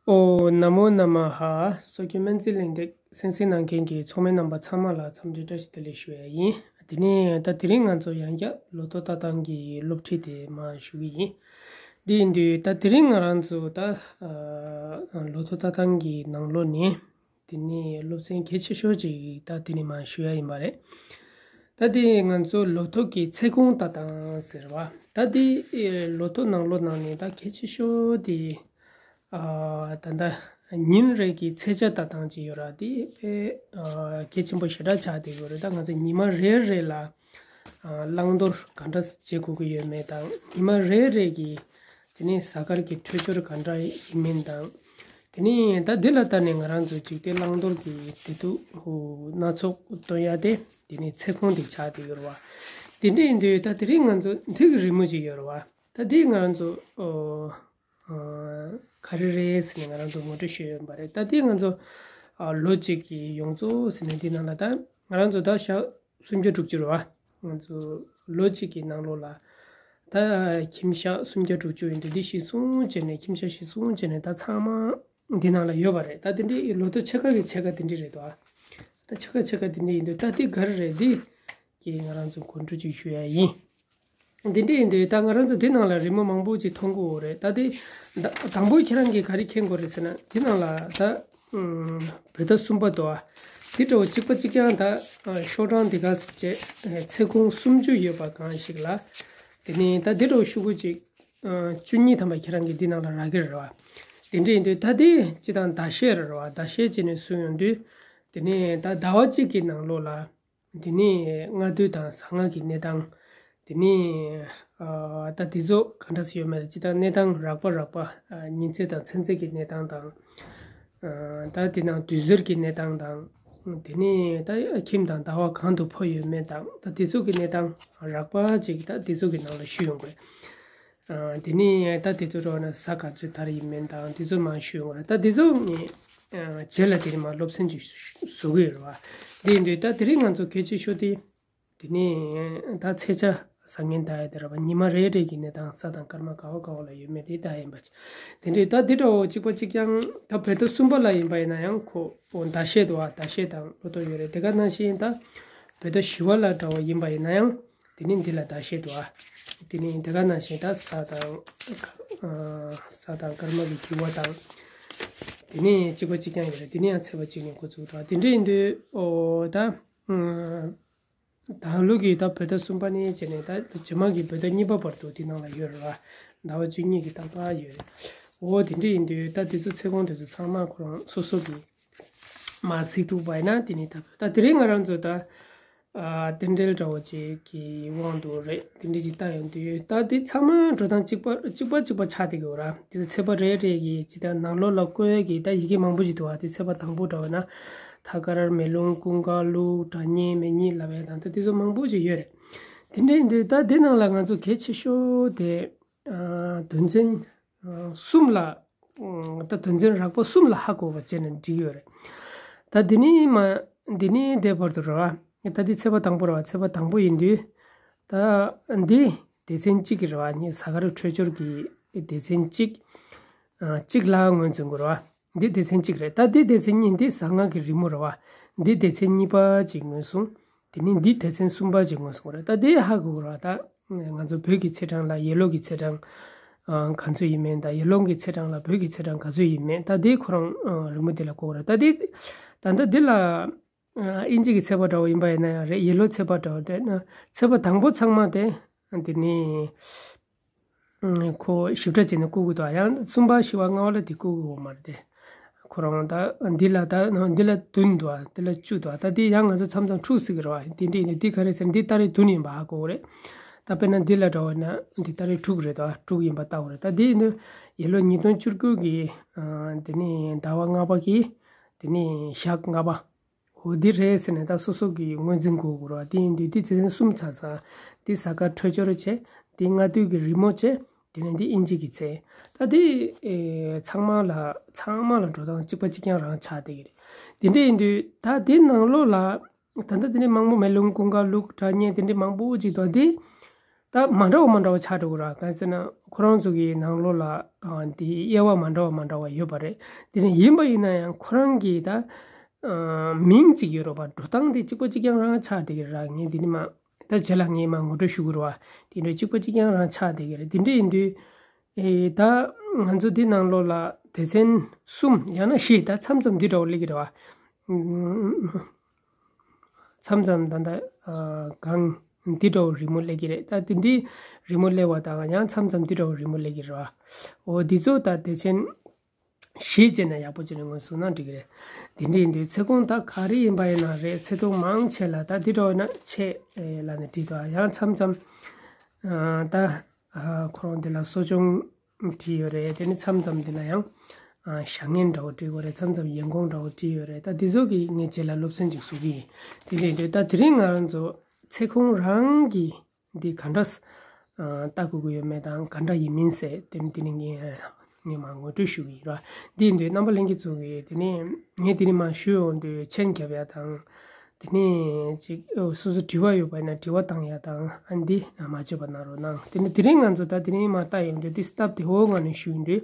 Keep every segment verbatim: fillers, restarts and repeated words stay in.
ཨོ། ན་མོ་ན་མ་ཧ། སོགས་ཀྱི་སྨན་རྩིས་གླེང་སྟེགས་གསན་གཟིགས་གནང་མཁན་གྱི་ཚོགས་མི་རྣམ་པ་ཚང་མ་ལ་འཚམས་འདྲི་བཀྲ་ཤིས་བདེ་ལེགས་ཞུ་ཡ་ཡིན། དེ་ནས་ད་དེ་རིང་ང་ཚོ་ཡང་བསྐྱར་ལོ་ཐོ་ལྟ་སྟངས་ཀྱི་སློབ་ཁྲིད་དེ་མར་ཞུ་གི་ཡིན། འདི་ཡིན་དུས་ད་དེ་རིང་ང་རང་ཚོ་ད་ཨ་ལོ་ཐོ་ལྟ་སྟངས་ཀྱི་ནང་ལོགས་ནས་དེ་ནས་སློབ་ཚན་གལ་ཆེ་ཤོས་ཅིག་ད་དེ་ནས་མར་ཞུ་ཡ་ཡིན་པ་རེད། ད་དེ་ང་ཚོ་ལོ་ཐོ་གི་ཚེ་གུང་ལྟ་སྟངས་ཟེར་བ། ད་དེ་ཨེ་ལོ་ཐོ་ནང་ལོགས་ནང་ནས་ད་གལ་ཆེ་ཤོས་དེ་ཨ་ད་ལྟ་ཉིན་རེ་གི་ཚེས་ཆ་ལྟ་སྟངས་ཅིག་ཡོད་ར། དེ་དཔེ་ཨ་གལ་ཆེན་པོ་ཞེ་དྲག་ཆགས་བསྡད་ཡོད་རེད། ད་ང་ཚོ་ཉི་མ་རེ་རེ་ལ་ཨ་བླང་དོར་ག་འདྲ་བྱེད་དགོས་ཀྱི་ཡོད་མེད་དང་། ཉི་མ་རེ་རེ་གི་དེ་ནས་གཟའ་སྐར་གྱི་འཕྲོད་སྦྱོར་ག་འདྲ་ཡིན་མིན་དང་། དེ་ནས་ད་འདི་ལ་ལྟ་ནས་ང་རང་ཚོ་འཇིག་རྟེན་བླང་དོར་གྱི་བདེ་སྡུག་སྣ་ཚོགས་སྟོན་ཡ་དེ་དེ་ནས་ཚེ་གུང་དེ་ཆགས་བསྡད་ཡོད་རེད་བ། དེ་འདྲ་ཡིན་དུས་ད་དེ་རིང་ང་ཚོ་འདི་གི་རི་མོ་ཅིག་ཡོད་རེད་བ། ད་འདི་ང་རང་ཚོ་ཨོ། ཨ་ག་རེ་རེད་ཟེར་ནས་ང་རང་ཚོ་ངོ་སྤྲོད་ཞུས་ཡོད་པ་རེད། ད་དེ་ང་ཚོ་ཨ་ལོ་གཅིག་གི་ཡོངས་རྫོགས་ཟེར་ནས་འདི་ནང་ལ་ད་ང་རང་ཚོ་ད་ཞག་སུམ་བརྒྱ་དྲུག་ཅུ་རེད་བ། ང་ཚོ་ལོ་གཅིག་གི་ནང་ལོགས་ལ་ད་ཁྱིམ་ཞག་སུམ་བརྒྱ་དྲུག་ཅུ་ཡིན་དུས། འདི་གཞི་བཟུང་བྱས་ནས་ཁྱིམ་ཞག་གཞི་བཟུང་བྱས་ནས་ད་ཚང་མ་འདི་ནང་ལ་ཡོད་པ་རེད། ད་དེ་འདྲའི་ལོ་ཐོ་ཕྱེད་ཀ་གི་ཕྱེད་ཀ་དེ་འདྲ་རེད་དོ། ད་ཕྱེད་ཀ་ཕྱེད་ཀ་དེ་འདྲ་ཡིན་དུས། ད་དེ་ག་རེ་རེད། འདི་གི་ང་རང་ཚོ་གོ་འཕྲོ་ཅིག་ཞུ་ཡ་ཡིན། འདི་འདྲ་ཡིན་དུས་ད་ང་རང་ཚོ་འདི་ནང་ལ་རི་མོ་མང་པོ་ཅིག་མཐོང་གི་ཡོད་རེད། ད་དེ་ད་དང་པོ་ཁྱེད་རང་གིས་ག་རེ་མཁྱེན་དགོས་རེད་ཟེར་ན། འདི་ནང་ལ་ད་ཨུམ་བོད་ཟླ་གསུམ་པ་དོ། ཨ་འདི་འདྲ་བོ་གཅིག་པ་གཅིག་རྐྱང་ད་ཨ་ཤོག་གྲངས་འདི་ག་བྱས་ཚེ་གུང་སུམ་ཅུ་ཡོད་པ་གང་ཞིག་ལ། དེ་ནས་ད་འདི་འདྲ་བོ་ཤོག་གུ་གཅིག་ཨ་བཅུ་གཉིས་ཐམ་པ་ཁྱེད་རང་གིས་འདི་ནང་ལ་རག་གི་རེད་བ། དེ་འདྲ་ཡིན་དུས་ད་དེ་སྤྱིར་བཏང་ཟླ་ཤས་རེད་བ། ཟླ་ཤས་བྱས་ནས་བཟུང་ཡོང་དུས། དེ་ནས་ད་ཟླ་བ་གཅིག་གི་ནང་ལོགས་ལ། དེ་ནས་སྔ་དུས་དང་གཟའ་སྔ་གི་གནས་སྟངས། དེ་ནས་ཨ་ད་དེ་ཚོ་ག་འདྲ་སེ་ཡོད་མེད་ལ། སྤྱིར་བཏང་གནས་སྟངས་རགས་པ་རགས་པ། ཨ་ཉིན་མཚན་དང་མཚན་ཚེས་ཀྱི་གནས་སྟངས་དང་། ཨ་ད་དེ་ནང་དུས་ཟེར་གྱི་གནས་སྟངས་དང་། དེ་ནས་ད་ཁྱིམ་དང་ཟླ་བ་གང་དུ་འཕོ་ཡོད་མེད་དང་། ད་དེ་ཚོ་གི་གནས་སྟངས་རགས་པ་ཅིག་ད་དེ་ཚོ་གི་ནང་ལ་ཞུ་ཡོང་དགོས། ཨ་དེ་ནས་ད་དེ་ཚོ་རོགས་ན་གཟའ་ག་ཚོད་དར་ཡིན་མིན་དང་དེ་ཚོ་མར་ཞུ་ཡོང་བ་རེད། ད་དེ་ཚོ་ངས་ཨ་རྗེས་ལ་དེ་ནས་མར་སློབ་ཚན་ཅིག་བཟོ་གི་ཡོད་རེད་བ། དེ་ཡིན་དུས་ད་དེ་རིང་ང་ཚོ་གལ་ཆེ་ཤོས་དེ། དེ་ནས་ད་ཚེས་ཆ་བཟང་ངན་ལྟ་ཡ་དེ་རེད་བ། ཉི་མ་རེ་རེ་གི་གནས་སྟངས་གཟའ་དང་སྐར་མ་ག་བ་ག་བ་ལ་ཡོད་མེད་དེ་ལྟ་ཡ་ཡིན་པ་ཅིག་དེ་འདྲའི་ད་དེ་འདྲ་བོ་གཅིག་པ་གཅིག་རྐྱང་ད་བོད་ཟླ་གསུམ་པ་ལ་ཡིན་པ་ཡིན་ན་ཡང་ཁོ་ཨོ་ཟླ་ཤས་དོ། ཨ་ཟླ་ཤས་དང་ལོ་ཐོ་ཡོད་རེད། དེ་ག་ནང་བཞིན་ད་བོད་ཟླ་བཞི་པ་ལ་འདྲ་བོ་ཡིན་པ་ཡིན་ན་ཡང་། དེ་ནས་འདི་ལ་ཟླ་ཤས་དོ། ཨ་དེ་ནས་དེ་ག་ནང་བཞིན་ད་གཟའ་དང་ཨ་གཟའ་དང་སྐར་མ་གི་འགྱུར་བ་དང་། དེ་ནས་གཅིག་པ་གཅིག་རྐྱང་ཡོད་རེད། དེ་ནས་ཡང་ཚེས་པ་གཅིག་ནས་འགོ་བཙུགས་དང་། དེ་འདྲ་ཡིན་དུས་ཨོ་ད་ཨ་ད་ལོ་གི་ད་བོད་ཟླ་གསུམ་པ་ནས་བྱས་ནས་ད་རྗེས་མ་གི་བོད་ཟླ་གཉིས་པ་བར་དུ་དེ་ནང་ལ་ཡོད་རེད་བ། ཟླ་བ་བཅུ་གཉིས་ཀྱི་རྟག་པར་ཡོད་རེད། ཨོ་དེ་འདྲ་ཡིན་དུས་ད་དེ་ཚོ་ཚེ་གུང་དེ་ཚོ་ཚང་མ་ཁོ་རང་སོ་སོ་གི་མར་གཟིགས་ཐུབ་པ་ཡིན་ན། དེ་ནི་ད་ད་དེ་རིང་ང་རང་ཚོ་ད་ཨ་རྟེན་འབྲེལ་འདྲ་བོ་ཅིག་གི་དབང་དུ་རེད། དེ་འདྲ་ཅིག་ལྟ་ཡོང་དུས། ད་དེ་ཚང་མ་འགྲོ་སྟངས་གཅིག་པ་གཅིག་པ་གཅིག་པ་ཆགས་བསྡད་ཀྱི་ཡོད་ར། དེ་ཚོ་ཚེས་པ་རེ་རེ་གི་ཅིག་ད་ནང་ལོགས་ལ་བཀོད་ཡས་ཀྱི་ད་ཡི་གེ་མང་པོ་ཅིག་འདུག་བ། དེ་ཚེས་པ་དང་པོ་འདྲ་བོ་ན་ཐ་སྐར་མེ་ལུང་ཀུན་དགའ་ལུག་དགྲ་གཉེན་མེ་ཉིད་ལབ་ཡས་དང་ད་དེ་ཚོ་མང་པོ་ཅིག་ཡོད་རེད། དེ་འདྲ་ཡིན་དུས་ད་དེ་ནང་ལ་ང་ཚོ་གལ་ཆེ་ཤོས་དེ་ཨ་དོན་ཚན་ཨ་གསུམ་ལ། ཨ་ད་དོན་ཚན་རགས་པ་གསུམ་ལ་ཧ་གོ་བ་བྱས་ནས་འགྲིག་ཡོད་རེད། ད་འདི་ནི་མ་འདི་ནི་འདས་བར་དུ་རེད་བ། ད་འདི་ཚེས་པ་དང་པོ་རེད་བ། ཚེས་པ་དང་པོ་ཡིན་དུས། ད་འདི་སྡེ་ཚན་གཅིག་གི་རེད་བ། ངས་གཟའ་སྐར་འཕྲོད་སྦྱོར་གྱི་སྡེ་ཚན་གཅིག་ཨ་གཅིག་ལ་ངོས་འཛིན་དགོས་རེད་བ། འདི་སྡེ་ཚན་གཅིག་རེད། ད་འདི་སྡེ་ཚན་གཉིས་འདི་གཟའ་སྔ་གི་རི་མོ་རེད་བ། འདི་སྡེ་ཚན་གཉིས་པ་ཅིག་ངོས་བཟུང་། དེ་ནས་འདི་སྡེ་ཚན་གསུམ་པ་ཅིག་ངོས་བཟུང་རེད། ད་དེ་ཧ་གོ་ར། ད་ང་ཚོ་བོད་ཀྱི་ཚེས་གྲངས་ལ་ཡེ་ལོ་གི་ཚེས་གྲངས་ཨ་ག་ཚོད་ཡིན་མིན་དང་། ཡེ་ལོ་གི་ཚེས་གྲངས་ལ་བོད་ཀྱི་ཚེས་གྲངས་ག་ཚོད་ཡིན་མིན། ད་དེ་ཁོ་རང་ཨ་རི་མོ་དེ་ལ་གོ་ར། ད་དེ་ད་ལྟ་འདི་ལ་ཨ་དབྱིན་ཇི་གི་ཚེས་པ་འདྲ་བོ་ཡིན་པ་ཡིན་ན་ཡང་རེད། ཡེ་ལོ་ཚེས་པ་འདྲ་བོ་རེད་ན། ཚེས་པ་དང་པོ་ཚང་མ་དེ་དེ་ནས། ཁོ་ཞིབ་ཕྲ་བྱས་ནས་བཀོད་གི་འདུག་ཡང་གསུམ་པ་བཞི་པ་ལྔ་པ་ལ་དེ་བཀོད་གི་ཡོད་མ་རེད་དེ། ཁོ་རང་ད་འདི་ལ་ད་འདི་ལ་བདུན་འདུག་འདི་ལ་བཅུ་འདུག་ད་དེ་ཡང་ང་ཚོ་མཚམས་མཚམས་འཁྲུག་སྲིད་ཀྱི་རེད་བ། དེ་འདྲ་ཡིན་ན་འདི་ག་རེ་ཟེར་ན་འདི་ཏ་རིག་བདུན་ཡིན་པ་ཧ་གོ་གི་རེད། ད་དཔེར་ན་འདི་ལ་འདྲ་བ་ན་འདི་ཏ་རིག་དྲུག་རེད་དོ། དྲུག་ཡིན་པ་ལྟ་དགོས་རེད། ད་དེ་ཡིན་དུས་ཡེ་ལོ་ཉིས་སྟོང་བཅུ་དགུ་གི་དེ་ནས་ཟླ་བ་ལྔ་པ་གི་དེ་ནས་ཞག་ལྔ་པ། འོ་འདི་རེད་ཟེར་ནས་ད་སོ་སོ་གི་ངོས་འཛིན་དགོས་དགོས་རེད་བ། དེ་ཡིན་དུས་འདི་སྡེ་ཚན་གསུམ་ཚང་ཚང་། འདི་གཟའ་སྐར་འཕྲོད་སྦྱོར་བྱས། འདི་སྔ་དུས་ཀྱི་རི་མོ་བྱས། དེ་ནས་འདི་དབྱིན་ཇི་གི་ཚེས། ད་འདི་ཨེ་ཚང་མ་ལ་ཚང་མ་ལ་འགྲོ་སྟངས་གཅིག་པ་གཅིག་རྐྱང་རང་ཆགས་བསྡད་ཀྱི་རེད། དེ་འདྲ་ཡིན་དུས་ད་འདི་ནང་ལོགས་ལ་ད་ལྟ་དེ་འདྲའི་མང་པོ་མེ་ལུང་ཀུན་དགའ་ལུག་དགྲ་གཉེན་དེ་འདྲའི་མང་པོ་ཅིག་འདུག་འདི་ ད་མ་འདྲ་བ་མ་འདྲ་བ་ཆགས་འགྲོ་གི་ར། གང་ཟེར་ན་ཁོ་རང་ཚོ་གི་ནང་ལོགས་ལ་ཨ་འདི་དབྱེ་བ་མ་འདྲ་བ་མ་འདྲ་བ་ཡོད་པ་རེད། དེ་ནས་ཡིན་པ་ཡིན་ན་ཡང་ཁོ་རང་གི་ད་ཨ་མིང་གཅིག་ཡོད་རེད་བ། འགྲོ་སྟངས་དེ་གཅིག་པ་གཅིག་རྐྱང་རང་ཆགས་བསྡད་ཀྱི་ར། ངས་འདི་ནས་མ་ད་རྗེས་ལ་ངས་མ་ངོ་སྤྲོད་ཞུ་གི་རེད་བ། དེ་འདྲ་གཅིག་པ་གཅིག་རྐྱང་རང་ཆགས་བསྡད་ཀྱི་རེད། དེ་འདྲ་ཡིན་དུས་ཨེ་ད་ང་ཚོ་འདི་ནང་ལོགས་ལ་སྡེ་ཚན་གསུམ་ཡང་ན་བཞི་ད་མཚམས་མཚམས་འདི་འདྲ་བོ་སླེབས་ཀྱི་རེད་བ། མཚམས་མཚམས་ད་ལྟ་ཨ་གང་འདི་འདྲ་བོ་རི་མོ་སླེབས་ཀྱི་རེད། ད་དེ་འདྲའི་རི་མོ་སླེབས་པ་དང་ཡང་མཚམས་མཚམས་འདི་འདྲ་བོ་རི་མོ་སླེབས་ཀྱི་རེད་བ། འོ་འདི་ཚོ་ད་སྡེ་ཚན་བཞི་བྱས་ནས་ཡག་པོ་བྱས་ནས་ངོས་བཟུང་ན་འགྲིག་གི་རེད། དེ་འདྲ་ཡིན་དུས་ཚེ་གོང་ད་ག་རེ་ཡིན་པ་ཡིན་ན་རེད། ཚེ་ཐུང་མང་ཆེ་ལ་ད་འདི་འདྲ་བོ་ཡིན་ན་ཆེ་ལབ་ནས་བྲིས་འདུག་ཡང་མཚམས་མཚམས་ཨ་ད་ཨ་ཁོ་རང་འདི་ལ་གསོ་སྦྱོང་བྲིས་ཡོད་རེད། དེ་ནི་མཚམས་མཚམས་འདི་ལ་ཡང་ཨ་བྱ་ངན་འདྲ་བོ་བྲིས་ཡོད་རེད། མཚམས་མཚམས་ཡོན་གོང་འདྲ་བོ་བྲིས་ཡོད་རེད། ད་འདི་ཚོ་གི་ངས་རྗེས་ལ་སློབ་ཚན་ཅིག་བཟོ་གི་ཡིན། དེ་འདྲ་ཡིན་དུས་ད་དེ་རིང་ང་རང་ཚོ་ཚེ་གོང་རང་གི་འདི་ག་འདྲ་ཨ་ལྟ་དགོས་ཀྱི་ཡོད་མེད་དང་ག་འདྲ་ཡིན་མིན་ཟེར་དེ་ནི་དེ་ནི་ངས་ངས་མར་ངོ་སྤྲོད་ཞུ་གི་ཡིན་ར། འདི་ཡིན་དུས་རྣམ་པ་ལྷན་རྒྱས་ཚོ་གིས་དེ་ནི་ངས་དེ་ནི་མར་ཞུས་ཡོང་དུས་མཆན་རྒྱབ་ཡ་དང་། དེ་ནས་ཅིག་ཨོ་སོ་སོ་དྲི་བ་ཡོད་པ་ཡིན་ན་དྲི་བ་བཏང་ཡ་དང་ཨ་འདི་མ་བརྗེད་པ་གནང་རོགས་གནང་། དེ་ནས་དེ་རིང་ང་ཚོ་ད་དེ་རིང་མ་ལྟ་ཡོང་དུས་འདི་སྟབས་བདེ་བོ་ངང་ནས་ཞུ་ཡིན་དུས།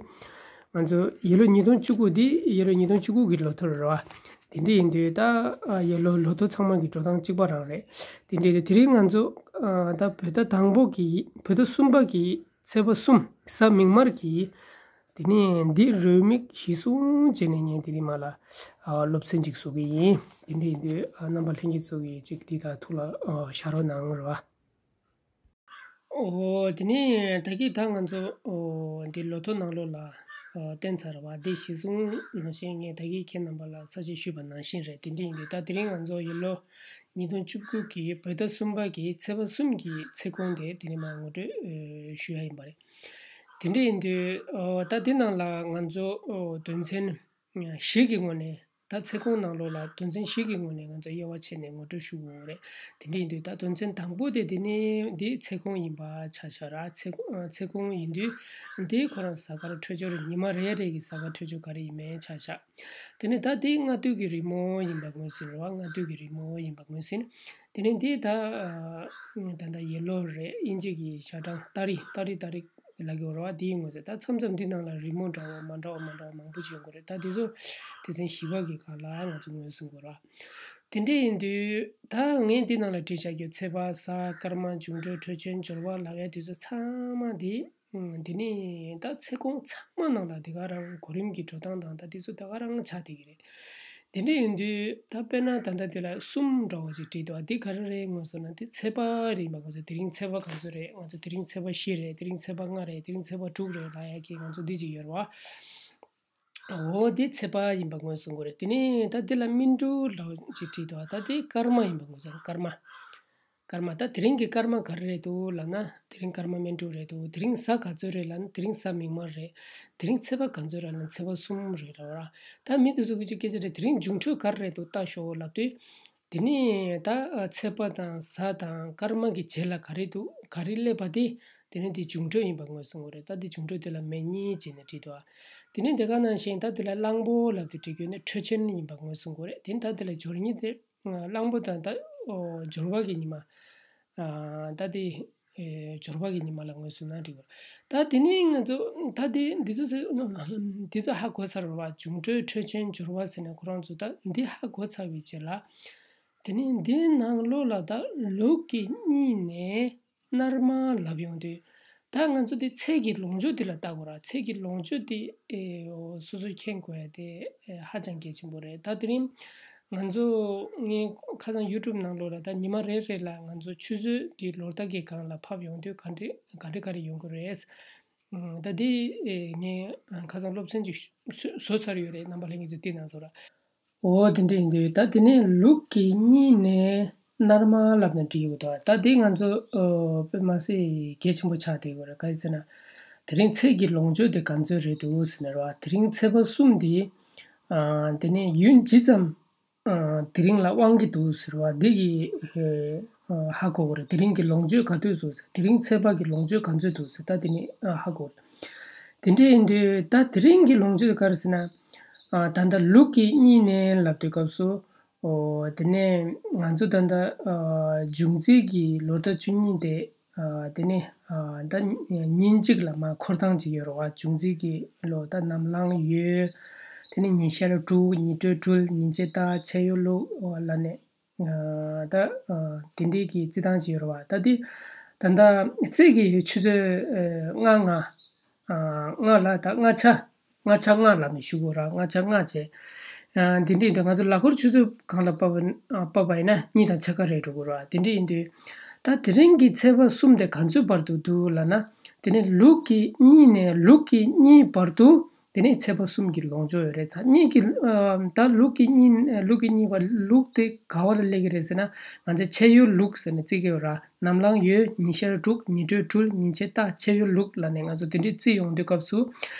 ང་ཚོ་ཡེ་ལོ་ཉིས་སྟོང་བཅུ་དགུ་འདི་ཡེ་ལོ་ཉིས་སྟོང་བཅུ་དགུ་གི་ལོ་ཐོ་རེད་བ། དེ་འདྲ་ཡིན་དུས་ད་ཨ་ཡེ་ལོ་ལོ་ཐོ་ཚང་མ་གི་འགྲོ་སྟངས་གཅིག་པ་རང་རེད། དེ་འདྲ་དེ་རིང་ང་ཚོ་ཨ་ད་བོད་ཟླ་དང་པོ་གི་བོད་ཟླ་གསུམ་པ་གི་ཚེས་པ་གསུམ་གཟའ་མིག་དམར་གྱི། དེ་ནས་འདི་རེའུ་མིག་གཞིར་བཟུང་བྱས་ནས་ངས་དེ་རིང་མར་ལ་ཨ་སློབ་ཚན་ཅིག་བཟོ་གི་ཡིན། དེ་འདྲ་ཡིན་དུས་ཨ་རྣམ་པ་ལྷན་རྒྱས་ཚོ་གིས་ཅིག་འདི་དང་ཐུགས་ལ་ཨ་བཞག་རོགས་གནང་རོགས། ཨོ་དེ་ནས་ད་གིན་ད་ང་ཚོ་ཨོ་འདི་ལོ་ཐོ་ནང་ལོགས་ལ་ཨ་བསྟན་ཚར་བ་འདི་གཞིར་བཟུང་ནང་བཞིན་ངས་ད་གིན་ཁྱེད་རྣམ་པ་ལ་ཚར་གཅིག་ཞུས་པ་ནང་བཞིན་རེད། དེ་འདྲ་ཡིན་དུས་ད་དེ་རིང་ང་ཚོ་ཡེ་ལོ་ཉིས་སྟོང་བཅུ་དགུ་གི་བོད་ཟླ་གསུམ་པ་གི་ཚེས་པ་གསུམ་གྱི་ཚེ་གོང་དེ་དེ་ནས་མར་ངོ་སྤྲོད་ཨེ་ཞུ་ཡ་ཡིན་པ་རེད། དེ་འདྲ་ཡིན་དུས་ཨོ་ད་འདི་ནང་ལ་ང་ཚོ་ཨོ་དོན་ཚན་བཞི་གི་ངོས་ནས་ད་ཚེ་གོང་ནང་ལོགས་ལ་དོན་ཚན་བཞི་གི་ངོས་ནས་ང་ཚོ་དབྱེ་བ་ཕྱེ་ནས་ངོ་སྤྲོད་ཞུ་དགོས་རེད། དེ་འདྲ་ཡིན་དུས་ད་དོན་ཚན་དང་པོ་དེ་འདི་ནི་འདི་ཚེ་གོང་ཡིན་པ་ཆ་བཞག་ར། ཚེ་ཚེ་གོང་ཡིན་དུས་འདི་ཁོ་རང་གཟའ་སྐར་འཕྲོད་སྦྱོར་ཉི་མ་རེ་རེ་གི་གཟའ་སྐར་འཕྲོད་སྦྱོར་ག་རེ་ཡིན་མིན་ཆ་བཞག་དེ་ནས་ད་འདི་སྔ་དུས་ཀྱི་རི་མོ་ཡིན་པ་ངོས་ཟིན་རེད་བ། སྔ་དུས་ཀྱི་རི་མོ་ཡིན་པ་ངོས་ཟིན། དེ་ནས་འདི་ད་ད་ལྟ་ཡེ་ལོ་རེད། དབྱིན་ཇི་གི་ཞག་གྲངས་ཏ་རིག་ཏ་རིག་ཏ་རིག་ལབ་ཀྱི་ཡོད་རེད་བ། འདི་ཡིན་དགོས་ཟེར། ད་མཚམས་མཚམས་འདི་ནང་ལ་རི་མོ་འདྲ་བོ་མ་འདྲ་བ་མ་འདྲ་བ་མང་པོ་ཅིག་ཡོང་གི་རེད། ད་འདི་ཚོ་སྡེ་ཚན་བཞི་པ་གི་སྒང་ལ་ང་ཚོ་ངོས་བཟུང་དགོས་རེད་བ། དེ་འདྲ་ཡིན་དུས་ད་ངས་འདི་ནང་ལ་བྲིས་བཞག་རྒྱུ་ཚེས་པ་གཟའ་སྐར་མ་འབྱུང་འཕྲོད་འཕྲོད་ཆེན་འབྱོར་བ་ལབ་ཡ་དེ་ཚོ་ཚང་མ་འདི་ཨང་། དེ་ནས་ད་ཚེ་གོང་ཚང་མ་ནང་ལ་དེ་ག་རང་གོ་རིམ་གྱི་འགྲོ་སྟངས་དང་ད་དེ་ཚོ་ད་ག་རང་ཆགས་བསྡད་ཀྱི་རེད། དེ་འདྲ་ཡིན་དུས་ད་དཔེར་ན་ད་ལྟ་དེ་ལ་གསུམ་འདྲ་བོ་ཅིག་བྲིས་འདུག་འདི་ག་རེ་རེད་ངོས་བཟུང་ན་དེ་ཚེས་པ་རེད་ཡིན་པ་ངོས་བཟུང་། དེ་རིང་ཚེས་པ་ག་ཚོད་རེད། ང་ཚོ་དེ་རིང་ཚེས་པ་བཞི་རེད། དེ་རིང་ཚེས་པ་ལྔ་རེད། དེ་རིང་ཚེས་པ་དྲུག་རེད་ལབ་ཡ་གི་ང་ཚོ་འདི་ཅིག་ཡོད་རེད་བ། འོ་དེ་ཚེས་པ་ཡིན་པ་ངོས་བཟུང་དགོས་རེད། དེ་ནས་ད་དེ་ལ་སྨིན་དྲུག་འདྲ་བོ་ཅིག་བྲིས་འདུག་ད་དེ་སྐར་མ་ཡིན་པ་ངོས་བཟུང་། སྐར་མ། སྐར་མ། ད་དེ་རིང་གི་སྐར་མ་ག་རེ་རེད་འདུག་ལབ་ན་དེ་རིང་སྐར་མ་སྨིན་དྲུག་རེད་འདུག་དེ་རིང་གཟའ་ག་ཚོད་རེད་ལབ་ན་དེ་རིང་གཟའ་མིག་དམར་རེད། དེ་རིང་ཚེས་པ་ག་ཚོད་རེད་ལབ་ན་ཚེས་པ་གསུམ་རེད་ར་བ་ར། ད་མི་དེ་ཚོ་གི་ཅིག་སྐད་ཆ་རེད། དེ་རིང་འབྱུང་འཕྲོད་ག་རེ་རེད་འདུག་ལྟ་ཤོག་ལབ་དུས། དེ་ནས་ད་ཚེས་པ་དང་གཟའ་དང་སྐར་མ་གི་རྗེས་ལ་ག་རེ་འདུག་ག་རེ་སླེབས་པ་དེ་དེ་ནས་དེ་འབྱུང་འཕྲོད་ཡིན་པ་ངོས་བཟུང་དགོས་རེད། ད་དེ་འབྱུང་འཕྲོད་དེ་ལ་མེ་གཉིས་བྱས་ནས་བྲིས་འདུག་དེ་ནས་དེ་ག་ནང་བཞིན་ད་དེ་ལ་གླང་པོ་ལབ་དུས་བྲིས་རྒྱུ་ནི་འཕྲོད་ཆེན་ཡིན་པ་ངོས་བཟུང་དགོས་རེད། དེ་ནས་ད་དེ་ལ་སྦྱོར་དངོས་དེ། གླང་པོ་དང་ད་ཨོ་སྦྱོར་བ་གི་ཉི་མ། ཨ་ད་དེ་ཨེ་སྦྱོར་བ་གི་ཉི་མ་ལ་ངོས་བཟུང་ན་འགྲིག་གི་རེད། ད་དེ་ནས་ང་ཚོ་ད་དེ་འདི་ཚོ་ཟེར་འདི་ཚོ་ཧ་གོ་ཚར་བ། འབྱུང་འཕྲོད་འཕྲོད་ཆེན་སྦྱོར་བ་ཟེར་ནས་ཁོ་རང་ཚོ་ད་འདི་ཧ་གོ་ཚར་བའི་རྗེས་ལ། དེ་ནས་འདིའི་ནང་ལོགས་ལ་ད་ལུག་གི་གཉིས་ནས་ནར་མ་ལབ་ཡོང་དུས། ད་ང་ཚོ་དེ་ཚེས་ཀྱི་ལོངས་སྤྱོད་དེ་ལ་ལྟ་དགོས་ར། ཚེས་ཀྱི་ལོངས་སྤྱོད་དེ་ཨེ་ཨོ་སོ་སོས་མཁྱེན་དགོས་ཡ་དེ་ཨེ་ཧ་ཅང་གལ་ཆེན་པོ་རེད། ད་དེ་རིང་ང་ཚོ་ངས་ཁ་སང་ཡུ་ཊུབ་ནང་ལོགས་ལ་ད་ཉི་མ་རེ་རེ་ལ་ང་ཚོ་ཆུ་ཚོད་དེ་ལོ་ཟླ་གི་སྒང་ལ་ཕབ་ཡོང་དུས་ག་འདྲ་ག་འདྲ་ག་རེ་ཡོང་གི་རེད། ཨ་ད་དེ་ཨེ་ངས་ཁ་སང་སློབ་ཚན་ཅིག་བཟོ་ཚར་ཡོད་རེད། རྣམ་པ་ལྷན་རྒྱས་ཚོ་དེ་ནང་བཟོ་ར། འོ་དེ་འདྲ་ཡིན་དུས་ད་དེ་ནས་ལུག་གི་གཉིས་ནས་ནར་མ་ལབ་ནས་བྲིས་ཡོད་དོ། ད་དེ་ང་ཚོ་ཨོ་དཔེ་མ་སྲིད་གལ་ཆེན་པོ་ཆགས་བསྡད་ཡོད་རེད། ག་རེ་ཟེར་ན། དེ་རིང་ཚེས་ཀྱི་ལོངས་སྤྱོད་དེ་ག་ཚོད་རེད་འདུག་ཟེར་ན་རེད་བ། དེ་རིང་ཚེས་པ་གསུམ་དེ་ཨ་དེ་ནས་ཡུན་ཇི་ཙམ་ཨ་དེ་རིང་ལ་དབང་གི་འདུག་ཟེར་བ་འདི་གི་ཨ་ཧ་གོ་གི་རེད། དེ་རིང་གི་ལོངས་སྤྱོད་ག་དུས་འདུག་ཟེར། དེ་རིང་ཚེས་པ་གི་ལོངས་སྤྱོད་ག་ཚོད་འདུག་ཟེར། ད་དེ་ནས་ཨ་ཧ་གོ་གི་རེད། དེ་འདྲ་ཡིན་དུས་ད་དེ་རིང་གི་ལོངས་སྤྱོད་ག་རེ་ཟེར་ན། ཨ་ད་ལྟ་ལུག་གི་གཉིས་ནས་ལབ་དུས་སྐབས་སུ། ཨོ་དེ་ནས་ང་ཚོ་ད་ལྟ་ཨ་འབྱུང་རྩིས་ཀྱི་ལོ་ཟླ་བཅུ་གཉིས་དེ་ དེ་ནས་ད་ཉིན་གཅིག་ལ་མ་འཁོར་སྟངས་གཅིག་ཡོད་རེད་བ། བྱུང་རྩིས་ཀྱི་ལོ་ད་ནམ་ལངས་ཡོས། དེ་ནས་ཉིན་ཤར་དྲུག་ཉི་སྦྲུལ་དྲུལ། ཉིན་བྱེད་སྟག་མཆེ་ཡོས་ལུག་ལབ་ནས། ད་དེ་འདྲའི་གི་རྩིས་སྟངས་ཅིག་ཡོད་རེད་བ། ད་དེ་ད་ལྟ་རྩིས་ཀྱི་ཆུ་ཚོད་ལྔ་ལྔ་ལྔ་ལ་ད་སྔ་ཆ་སྔ་ཆ་ལྔ་ལབ་ནས་ཞུ་དགོས་ར། སྔ་ཆ་ལྔ་བྱས། དེ་འདྲ་ཡིན་དུས་ང་ཚོ་ལག་འཁོར་ཆུ་ཚོད་གང་ལ་བབས་བབས་པ་ཡིན་ན་གཉིས་དང་ཕྱེད་ཀ་རེད་འགྲོ་དགོས་ར། དེ་འདྲ་ཡིན་དུས་ད་དེ་རིང་གི་ཚེས་པ་གསུམ་དེ་ག་ཚོད་བར་དུ་འདུག་ལབ་ན། དེ་ནས་ལུག་གི་གཉིས་ནས་ལུག་གི་གཉིས་བར་དུ། དེ་ནས་ཚེས་པ་གསུམ་གྱི་ལོངས་སྤྱོད་ཡོད་རེད། ད་གཉིས་ཀྱི་ཨ་ད་ལུག་གི་གཉིས་ལུག་གི་གཉིས་པ་ལུག་དེ་ག་བ་ལ་སླེབས་ཀྱི་རེད་ཟེར་ན། ང་ཚོས་མཆེ་ཡོས་ལུག་ཟེར་ནས་བརྩི་གི་ཡོད་ར། ནམ་ལངས་ཡོས། ཉིན་ཤར་དྲུག་ཉི་སྦྲུལ་དྲུལ། ཉིན་བྱེད་སྟག་མཆེ་ཡོས་ལུག་ལབ་ནས་ང་ཚོ་དེ་འདྲའི་བརྩིས་ཡོང་དུས་སྐབས་སུ།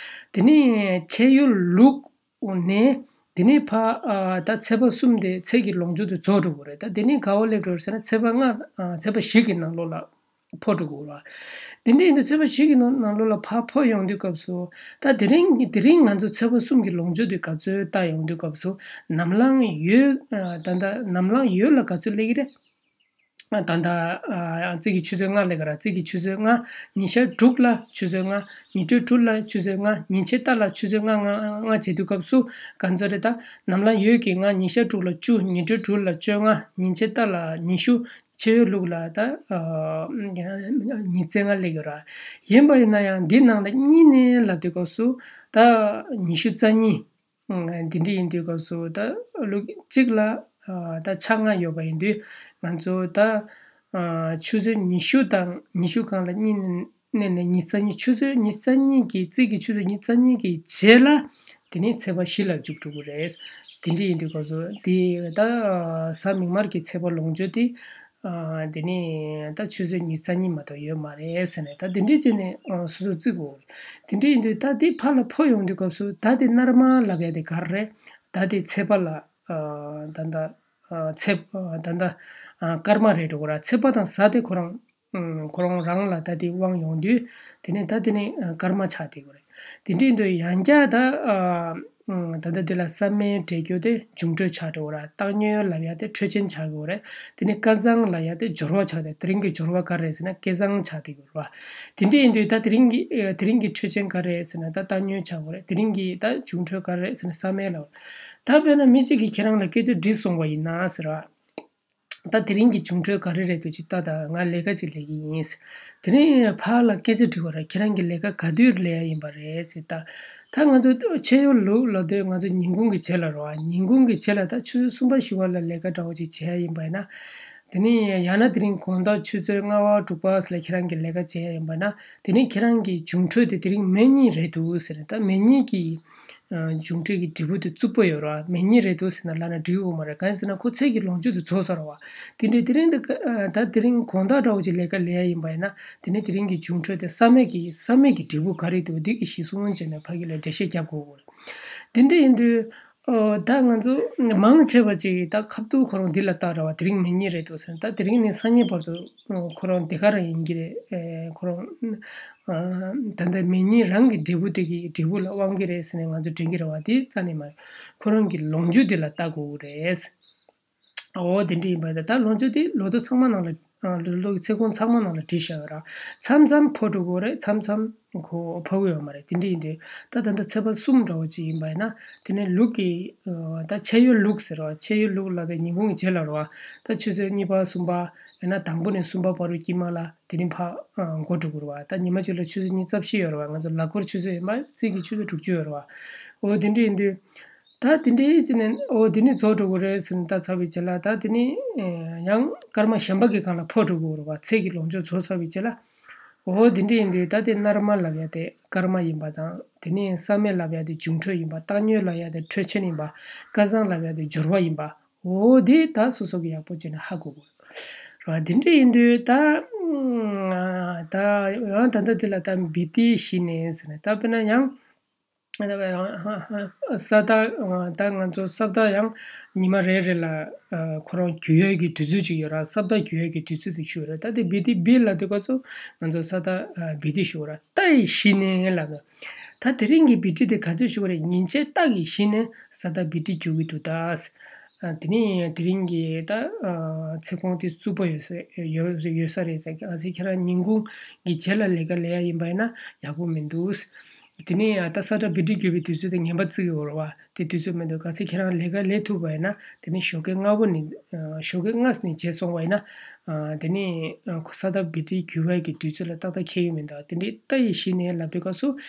དེ་ནས་མཆེ་ཡོས་ལུག་ནས་དེ་ནས་ཕ་ཨ་ད་ཚེས་པ་གསུམ་དེ་ཚེས་ཀྱི་ལོངས་སྤྱོད་དེ་རྫོགས་འགྲོ་གི་རེད། ད་དེ་ནས་ག་བ་སླེབས་འགྲོ་ཟེར་ན། ཚེས་པ་ལྔ་ཨ་ཚེས་པ་བཞི་གི་ནང་ལོགས་ལ། འཕོ་འགྲོ་དགོས་ར། དེ་འདྲ་ཡིན་དུས་ཚེས་པ་བཞི་གི་ནང་ནང་ལོགས་ལ་ཕར་འཕོ་ཡོང་དུས་སྐབས་སུ། ད་དེ་རིང་གི་དེ་རིང་ང་ཚོ་ཚེས་པ་གསུམ་གྱི་ལོངས་སྤྱོད་དེ་ག་ཚོད་བལྟ་ཡོང་དུས་སྐབས་སུ། ནམ་ལངས་ཡོས་ད་ལྟ་ནམ་ལངས་ཡོས་ལ་ག་ཚོད་སླེབས་ཀྱི་རེད། ད་ལྟ་རྩིས་ཀྱི་ཆུ་ཚོད་ལྔ་སླེབས་ཀྱི་ར། རྩིས་ཀྱི་ཆུ་ཚོད་ལྔ། ཉིན་ཤར་དྲུག་ལ་ཆུ་ཚོད་ལྔ། ཉི་སྦྲུལ་དྲུལ་ལ་ཆུ་ཚོད་ལྔ། ཉིན་བྱེད་སྟག་ལ་ཆུ་ཚོད་ལྔ་ལྔ་ལྔ་བྱེད་དུས་སྐབས་སུ་ག་ཚོད་རེད། ད་ནམ་ལངས་ཡོས་ཀྱི་ལྔ། ཉིན་ཤར་དྲུག་ལ་བཅུ། ཉི་སྦྲུལ་དྲུལ་ལ་བཅོ་ལྔ། ཉིན་བྱེད་སྟག་ལ་ཉི་ཤུ། མཆེ་ཡོས་ལུག་ལ་ད་ཉི་ཤུ་རྩ་ལྔ་སླེབས་ཡོད་ར། ཡིན་པ་ཡིན་ན་ཡང་འདི་ནང་ལ་གཉིས་ནས་ལབ་དུས་སྐབས་སུ་ད་ཉི་ཤུ་རྩ་གཉིས། འདི་འདྲ་ཡིན་དུས་སྐབས་སུ་ད་ལུག་གཅིག་ལ་ད་ཆ་ལྔ་ཡོད་པ་ཡིན་དུས། ང་ཚོ་ད་ཆུ་ཚོད་ཉི་ཤུ་དང་ཉི་ཤུ་གང་ལ་གཉིས་ནས་ནས་ཉི་ཤུ་རྩ་གཉིས། ཆུ་ཚོད་ཉི་ཤུ་རྩ་གཉིས་ཀྱི་རྩིས་ཀྱི་ཆུ་ཚོད་ཉི་ཤུ་རྩ་གཉིས་ཀྱི་རྗེས་ལ། དེ་ནས་ཚེས་པ་བཞི་ལ་འཇུག་འགྲོ་གི་རེད། དེ་འདྲ་ཡིན་དུས་སྐབས་སུ་དེ་ད་གཟའ་མིག་དམར་གྱི་ཚེས་པ་ལོངས་སྤྱོད་དེ། དེ་ནས་ད་ཆུ་ཚོད་ཉི་ཤུ་རྩ་གཉིས་མ་གཏོགས་ཡོད་མ་རེད་ཟེར་ནས། ད་དེ་འདྲ་བྱས་ནས་སོ་སོ་བརྩི་དགོས་རེད། དེ་འདྲ་ཡིན་དུས་ད་དེ་ཕར་ལ་འཕོ་ཡོང་དུས་སྐབས་སུ། ད་དེ་སྣར་མ་ལབ་ཡ་དེ་ག་རེ་རེད། ད་དེ་ཚེས་པ་ལ་ད་ད་ཚེས་ད་ད་སྐར་མ་རེད་འགྲོ་གི་ར། ཚེས་པ་དང་གཟའ་དེ་ཁོ་རང་ཁོ་རང་རང་ལ་ད་དེ་དབང་ཡོང་དུས། དེ་ནས་ད་དེ་ནས་སྐར་མ་ཆགས་བསྡད་ཀྱི་རེད། དེ་འདྲ་ཡིན་དུས་ཡང་བསྐྱར་ད་ད་ལྟ་འདི་ལ་ས་མའི་འགྲེལ་རྒྱུ་དེ་འབྱུང་འཕྲོད་ཆགས་འགྲོ་གི་ར། སྟག་སྨྱོན་ལབ་ཡ་དེ་འཕྲོད་ཅན་ཆགས་ཀྱི་རེད། དེ་ནས་སྐལ་བཟང་ལབ་ཡ་དེ་སྦྱོར་བ་ཆགས་ཏེ། དེ་རིང་གི་སྦྱོར་བ་ག་རེ་རེད་ཟེར་ན་སྐལ་བཟང་ཆགས་བསྡད་ཀྱི་རེད་བ། དེ་འདྲ་ཡིན་དུས་ད་དེ་རིང་གི་དེ་རིང་གི་འཕྲོད་ཅན་ག་རེ་རེད་ཟེར་ན་ད་སྟག་སྨྱོན་ཆགས་ཀྱི་རེད། དེ་རིང་གི་ད་འབྱུང་འཕྲོད་ག་རེ་རེད་ཟེར་ན་ས་མའི་ལབ། ད་དཔེར་ན་མི་གཅིག་གིས་ཁྱེད་རང་ལ་སྐད་ཆ་འདྲི་སོང་བ་ཡིན་ན་ཟེར་བ། ད་དེ་རིང་གི་འབྱུང་འཕྲོད་ག་རེ་རེད་འདུག་ཅིག་ལྟ་དང་། ང་ལས་ཀ་ཅིག་ལས་ཀྱི་ཡིན། དེ་ནས་ཕར་ལ་སྐད་ཆ་དྲི་བ་རེད། ཁྱེད་རང་གི་ལས་ཀ་ག་དུས་ལས་ཡ་ཡིན་པ་རེད་ཟེར། ད་ད་ང་ཚོ་མཆེ་ཡོས་ལུག་ལབ་དུས་ང་ཚོ་ཉིན་གུང་གི་རྗེས་ལ་རེད་བ། ཉིན་གུང་གི་རྗེས་ལ་ད་ཆུ་ཚོད་གསུམ་པ་བཞི་པ་ལ་ལས་ཀ་འདྲ་བོ་ཅིག་བྱེད་ཡ་ཡིན་པ་ཡིན་ན། དེ་ནས་ཡང་ན་དེ་རིང་དགོང་དག་ཆུ་ཚོད་ལྔ་པ་དྲུག་པ་ལ་ཁྱེད་རང་གི་ལས་ཀ་བྱེད་ཡ་ཡིན་པ་ན། དེ་ནས་ཁྱེད་རང་གི་འབྱུང་འཕྲོད་དེ་དེ་རིང་མེ་གཉིས་རེད་འདུག་ཟེར། ད་མེ་གཉིས་ཀྱི་འབྱུང་འཕྲོད་ཀྱི་འབྲས་བུ་དེ་རྩུབ་པོ་ཡོད་རེད་བ། མེ་གཉིས་རེད་འདུག་ཟེར་ན་ལབ་ན་འགྲིག་ཡོད་མ་རེད། གང་ཡིན་ཟེར་ན་ཁོ་ཚེས་ཀྱི་ལོངས་སྤྱོད་དེ་རྫོགས་ཚར་བ། དེ་འདྲའི་དེ་རིང་འདི་ད་དེ་རིང་དགོང་དག་འདྲ་བོ་ཅིག་ལས་ཀ་ལས་ཡ་ཡིན་པ་ཡིན་ན། དེ་ནས་དེ་རིང་གི་འབྱུང་འཕྲོད་དེ་ས་མེ་གི་ས་མེ་གི་འབྲས་བུ་ག་རེ་འདུག་འདི་གི་གཞི་བཟུང་བྱས་ནས་ཕ་གི་ལ་འགྲེལ་བཤད་རྒྱབ་དགོས་ཀྱི་རེད། དེ་འདྲ་ཡིན་དུས་ད་ང་ཚོ་མང་ཆེ་བ་ཅིག་ད་ཁ་ཐུག་ཁོ་རང་འདི་ལ་བལྟ་ར་བ། དེ་རིང་མེ་གཉིས་རེད་འདུག་ཟེར། ད་དེ་རིང་ནས་སང་ཉིན་བར་དུ་ཁོ་རང་འདི་ག་རང་ཡིན་གྱི་རེད། ཁོ་རང་ད་ལྟ་མེ་གཉིས་རང་གི་འབྲས་བུ་དེ་གི་འབྲས་བུ་ལ་དབང་གི་རེད་ཟེར་ནས་ང་ཚོ་དྲན་གྱི་རེད་བ། དེ་རྩ་ནས་མ་རེད། ཁོ་རང་གི་ལོངས་སྤྱོད་དེ་ལ་བལྟ་དགོས་ཀྱི་རེད། འོ་དེ་འདྲ་ཡིན་པ་ད། ད་ལོངས་སྤྱོད་དེ་ལོ་ཐོ་ཚང་མ་ནང་ལ་ལོ་ལོ་གི་ཚེ་གུང་ཚང་མ་ནང་ལ་བྲིས་བཞག་ཡོད་ར། མཚམས་མཚམས་འཕོ་འགྲོ་གི་རེད། མཚམས་མཚམས་ཁོ་འཕོ་གི་ཡོད་མ་རེད། དེ་འདྲ་ཡིན་དུས་ད་ད་ལྟ་ཚེས་པ་གསུམ་འདྲ་བོ་ཅིག་ཡིན་པ་ཡིན་ན། དེ་ནས་ལུག་གི་ད་མཆེ་ཡོས་ལུག་ཟེར་བ། མཆེ་ཡོས་ལུག་ལབ་པའི་ཉིན་གུང་གི་རྗེས་ལ་རེད་བ། ད་ཆུ་ཚོད་གཉིས་པ་གསུམ་པ་ཡང་ན་དང་པོ་ནས་གསུམ་པ་བར་དུ་དཀྱིལ་མ་ལ་དེ་རིང་ཕར་འགོ་འགྲོ་དགོས་རེད་བ། ད་ཉི་མ་གཅིག་ལ་ཆུ་ཚོད་ཉི་ཤུ་རྩ་བཞི་ཡོད་རེད་བ། ང་ཚོ་ལག་འཁོར་ཆུ་ཚོད་ཡིན་པ་རྩིས་ཀྱི་ཆུ་ཚོད་དྲུག་ཅུ་ཡོད་རེད་བ། འོ་དེ་འདྲ་ཡིན་དུས། ད་དེ་འདྲའི་ཅི་ནས་འོ་དེ་ནི་རྫོགས་འགྲོ་གི་རེད་ཟེར་ནས་ད་ཚར་བའི་རྗེས་ལ། ད་དེ་ནི་ཡང་སྐར་མ་གཞན་པ་གི་སྒང་ལ་འཕོ་འགྲོ་གི་རེད་བ། ཚེས་ཀྱི་ལོངས་སྤྱོད་རྫོགས་ཚར་བའི་རྗེས་ལ། འོ་དེ་འདྲ་ཡིན་དུས་ད་དེ་སྣར་མ་ལབ་ཡ་དེ་སྐར་མ་ཡིན་པ་དང་། དེ་ནས་ས་མེ་ལབ་ཡ་དེ་འབྱུང་འཕྲོད་ཡིན་པ། སྟག་སྨྱོན་ལབ་ཡ་དེ་འཕྲོད་ཅན་ཡིན་པ། སྐལ་བཟང་ལབ་ཡ་དེ་སྦྱོར་བ་ཡིན་པ། འོ་དེ་ད་སོ་སོ་གི་ཡག་པོ་བྱས་ནས་ཧ་གོ་དགོས་རེད་བ། དེ་འདྲ་ཡིན་དུས་ད་ད་ཡང་ད་ལྟ་དེ་ལ་ད་བི་ཏི་བཞི་ནས་ཟེར་ནས། ད་དཔེར་ན་ཡང་ས་ད་ད་ང་ཚོ་ས་ད་ཡང་ཉི་མ་རེ་རེ་ལ་ཁོ་རང་རྒྱུ་ཡས་ཀྱི་དུས་ཚོད་ཅིག་ཡོད་ར། ས་ད་རྒྱུ་ཡས་ཀྱི་དུས་ཚོད་དེ་ཞུ་ར། ད་དེ་བི་ཏི་བི་ལ་དེ་ག་ཚོ་ང་ཚོ་ས་ད་བི་ཏི་ཞུ་ར། ད་ཡི་བཞི་ནས་ལ་ད་དེ་རིང་གི་བི་ཏི་དེ་ག་ཚོད་ཞུ་རེད། ཉིན་བྱེད་སྟག་གི་བཞི་ནས་ས་ད་བི་ཏི་རྒྱུ་གི་འདུག་ད། ཨ། དེ་ནས་དེ་རིང་གི་ད་ཨ་ཚེ་གུང་དེ་རྩུབ་པོ་ཡོད་ས་ཡོད་ཡོད་ས་རེད་ཟེར། གལ་སྲིད་ཁྱེད་རང་ཉིན་གུང་གི་རྗེས་ལ་ལས་ཀ་ལས་ཡ་ཡིན་པ་ཡིན་ན་ཡག་པོ་མི་འདུག། དེ་ནས་ཨ་ད་ས་བདག་བི་ཏི་རྒྱུ་བའི་དུས་ཚོད་དེ་ངན་པ་བརྩི་གི་ཡོད་རེད་བ། དེ་དུས་ཚོད་མི་འདུག། གལ་སྲིད་ཁྱེད་རང་ལས་ཀ་ལས་ཐུབ་པ་ཡིན་ན། དེ་ནས་ཞོགས་ཀས་སྔ་པོ་ནས་ཨ་ཞོགས་ཀས་སྔ་ས་ནས་བྱས་སོང་བ་ཡིན་ན། ཨ་དེ་ནས་ཨ་ཁོ་ས་བདག་བི་ཏི་རྒྱུ་བའི་གི་དུས་ཚོད་ལ་ཏག་ཏག་འཁེལ་གི་མི་འདུག། དེ་འདྲའི་རྟ་ཡི་གཞི་ནས་ལབ་དུས་སྐབས་སུ།